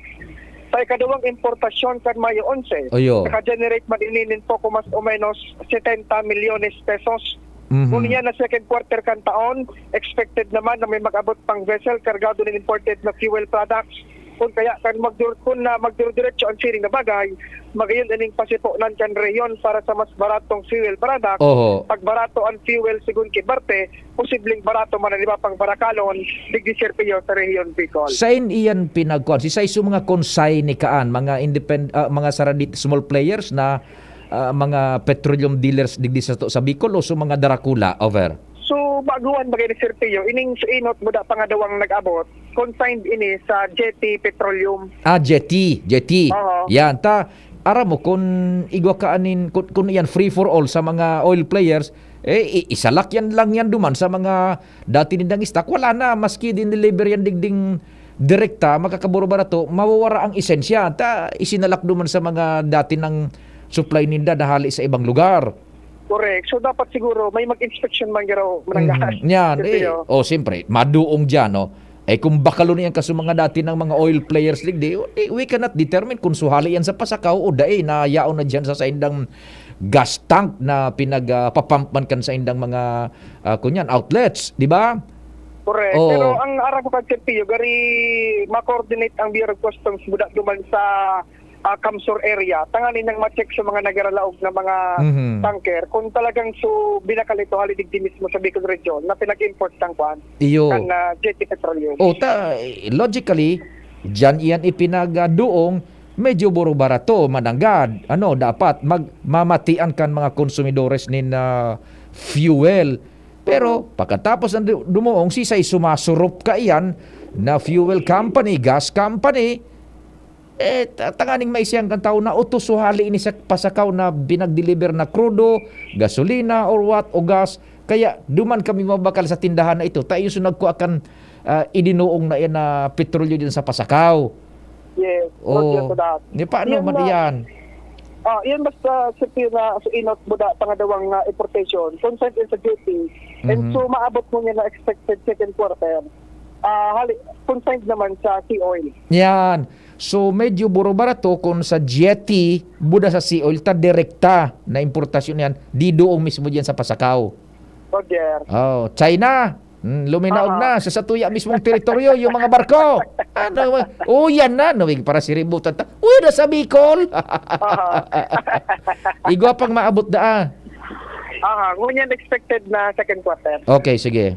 Sa ikaduwang importasyon kan Mayo onse, Oyo. naka-generate man ini nin poko mas o menos setenta milyones pesos. Mhm. Ngunyan na second quarter kan taon, expected naman na may mag-abot pang vessel kargado nin imported na fuel products. Kun kaya kan magdur-, kun na magdurdiretso ang siring na bagay, magayon ining pasiponan kan rehiyon para sa mas baratong fuel products. Oho. Pag barato ang fuel, sigun ki Barte, posibleng barato man ang iba pang barakalon digdi, Sir Pio, sa rehiyon Bicol. Sain iyan pinagkuhan? Si saiso mga consignee kaan, mga independ-, ah, mga saradit, small players na, ah, mga petroleum dealers digdi sa to, sa Bicol o sa mga darakula? Over. So, baguhan bagay ni Sir Pio, ining sa enot, buda pa nga daw ang nag-abot, consigned ini sa Jetty Petroleum. Ah, Jetty, Jetty. Oo. Yan, ta, aram mo, kung igwa ka anin, kung, kung iyan free for all sa mga oil players, eh, i-, isalak yan lang yan duman sa mga dati nindang stock. Wala na, maski din-deliver yan digding direkta, makakaburo barato, mawawara ang esensya. Ta, isinalak duman sa mga dati ng supply ninda na hali sa ibang lugar. Correct. So, dapat siguro may mag-inspection man garo, mananggahan. Mhm. Yan, Siyempre, eh. Oh. Oh, siyempre, maduong dyan, no? Eh, kung bakalo na yan kaso mga dati ng mga oil players digdi, di, we cannot determine kung suhali yan sa pasakaw o dai na yaon na dyan sa saindang gas tank na pinagpapump man kan saindang mga, ah, kunyan, outlets, di ba? Correct. Oo. Pero ang aram ko kan Sir Pio, gari ma-coordinate ang Bureau of Customs buda duman sa ah, CamSur area, tanganing nang ma-check sa mga nagaralaog na mga Mhm. tanker kung talagang so binakal ito hali digdi mismo sa Bicol Region na pinag-import ng kwan, Iyo. kan ah, Jetty Petroleum. O ta, logically, diyan iyan ipinagduong, medyo buro-barato, mananggad. Ano, dapat mag, mamatian kan mga konsumidores nin ah, fuel. Pero pagkatapos ng du- dumuong, sisay sumasurup ka iyan na fuel company, gas company, eh, ta- tanganing maisiyang kan tao na utos suhali ini sa pasakaw na binag-deliver na krudo, gasolina, or what, o gas. Kaya duman kami mabakal sa tindahan na ito. Tayo so nagkua kan ah, idinuong na yan na petrolyo din sa pasakaw. Yes, Oh, Roger, to that. Ni paano Yan man na. Iyan? Ah, yan basta sa Pio na sa inot buda pangadawang ah, importation, consigned sa Jetty. And Mhm. So maabot mo niya na expected second quarter. Ah, hali, consigned naman sa Sea Oil. Yan. So, medyo buro-barato kung sa Jetty, buda sa Sea Oil, ta direkta na importasyon yan, di doong mismo diyan sa Pasakaw. Roger. Oh, China. Hmm, luminaog Aha. Na sa satuya mismong teritoryo yung mga barko. Ano, oh, yan na, no, para siributan ta. Uy, na sa Bicol. Aha. Igwa pang maabot da. Aha, ngunyan expected na second quarter. Okay, sige.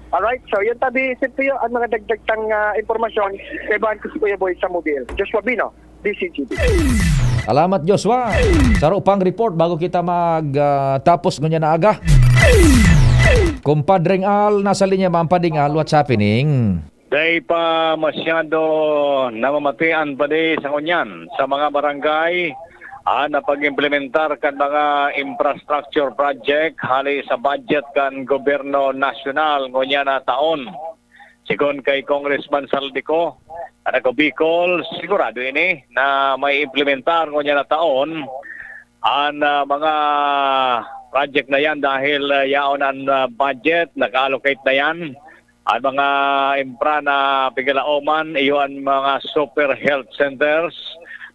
Alright, so yun tabi, Sir Pio, ang mga dagdag tang ah, impormasyon, kaibahan ko si Kuya Boy sa Mobile. Joshua Bino, D C G B. Salamat, Joshua. Saro pang report bago kita mag ah, tapos ngunyan na aga. Kumpadreng Al, nasa linya, Ma'am Pading Al, what's happening? Dai pa masyado namamatian pa di sa ngunyan sa mga barangay ang napag-implementar kan mga infrastructure project hali sa budget kan gobyerno nasyonal ngunyan na taon. Sigon kay Congressman Saldico, ang taga Bicol, sigurado ini na may implementar ngunyan na taon ang ah, mga project na yan dahil ah, yaon ang ah, budget, naka-allocate na yan. Ang mga infra na pigalaoman, iyo ang mga super health centers,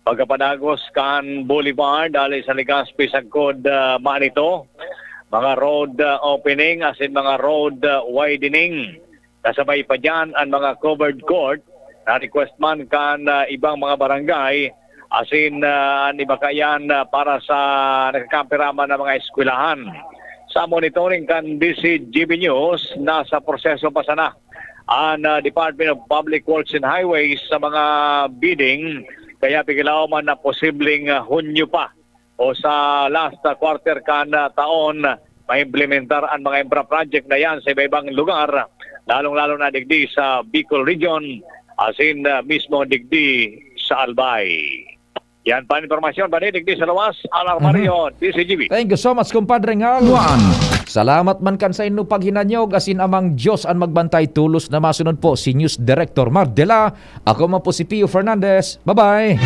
pagkapadagos kan Boulevard, ali sa Legazpi sagkod ah, Manito, mga road ah, opening asin mga road ah, widening. Kasabay pa diyan ang mga covered court na request man kan ah, ibang mga barangay asin ah, an iba kaiyan ah, para sa nagkakampiraman na mga eskwelahan. Sa monitoring kan D C G B News, nasa proseso pa sana ang ah, Department of Public Works and Highways sa mga bidding, kaya pigalaw man na posibleng ah, Hunyo pa o sa last ah, quarter kan ah, taon maimplementar ang mga infra project na yan sa iba-ibang lugar, lalong-lalo na digdi sa Bicol Region, asin ah, mismo digdi sa Albay. Yan pa an impormasyon, bani digdi sa luwas, Al Armario, D C G B. Thank you so much, Kumpadre Ngal. Salamat man kan sa inyo paghinanyog, asin Amang Diyos ang magbantay. Tulos na masunod po si News Director Mar Dela. Ako man po si Pio Fernandez. Bye-bye!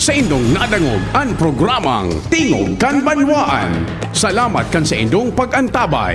Sa indong nadangog ang programang Tingog kan Banwaan. Salamat kan sa indong pag-antabay.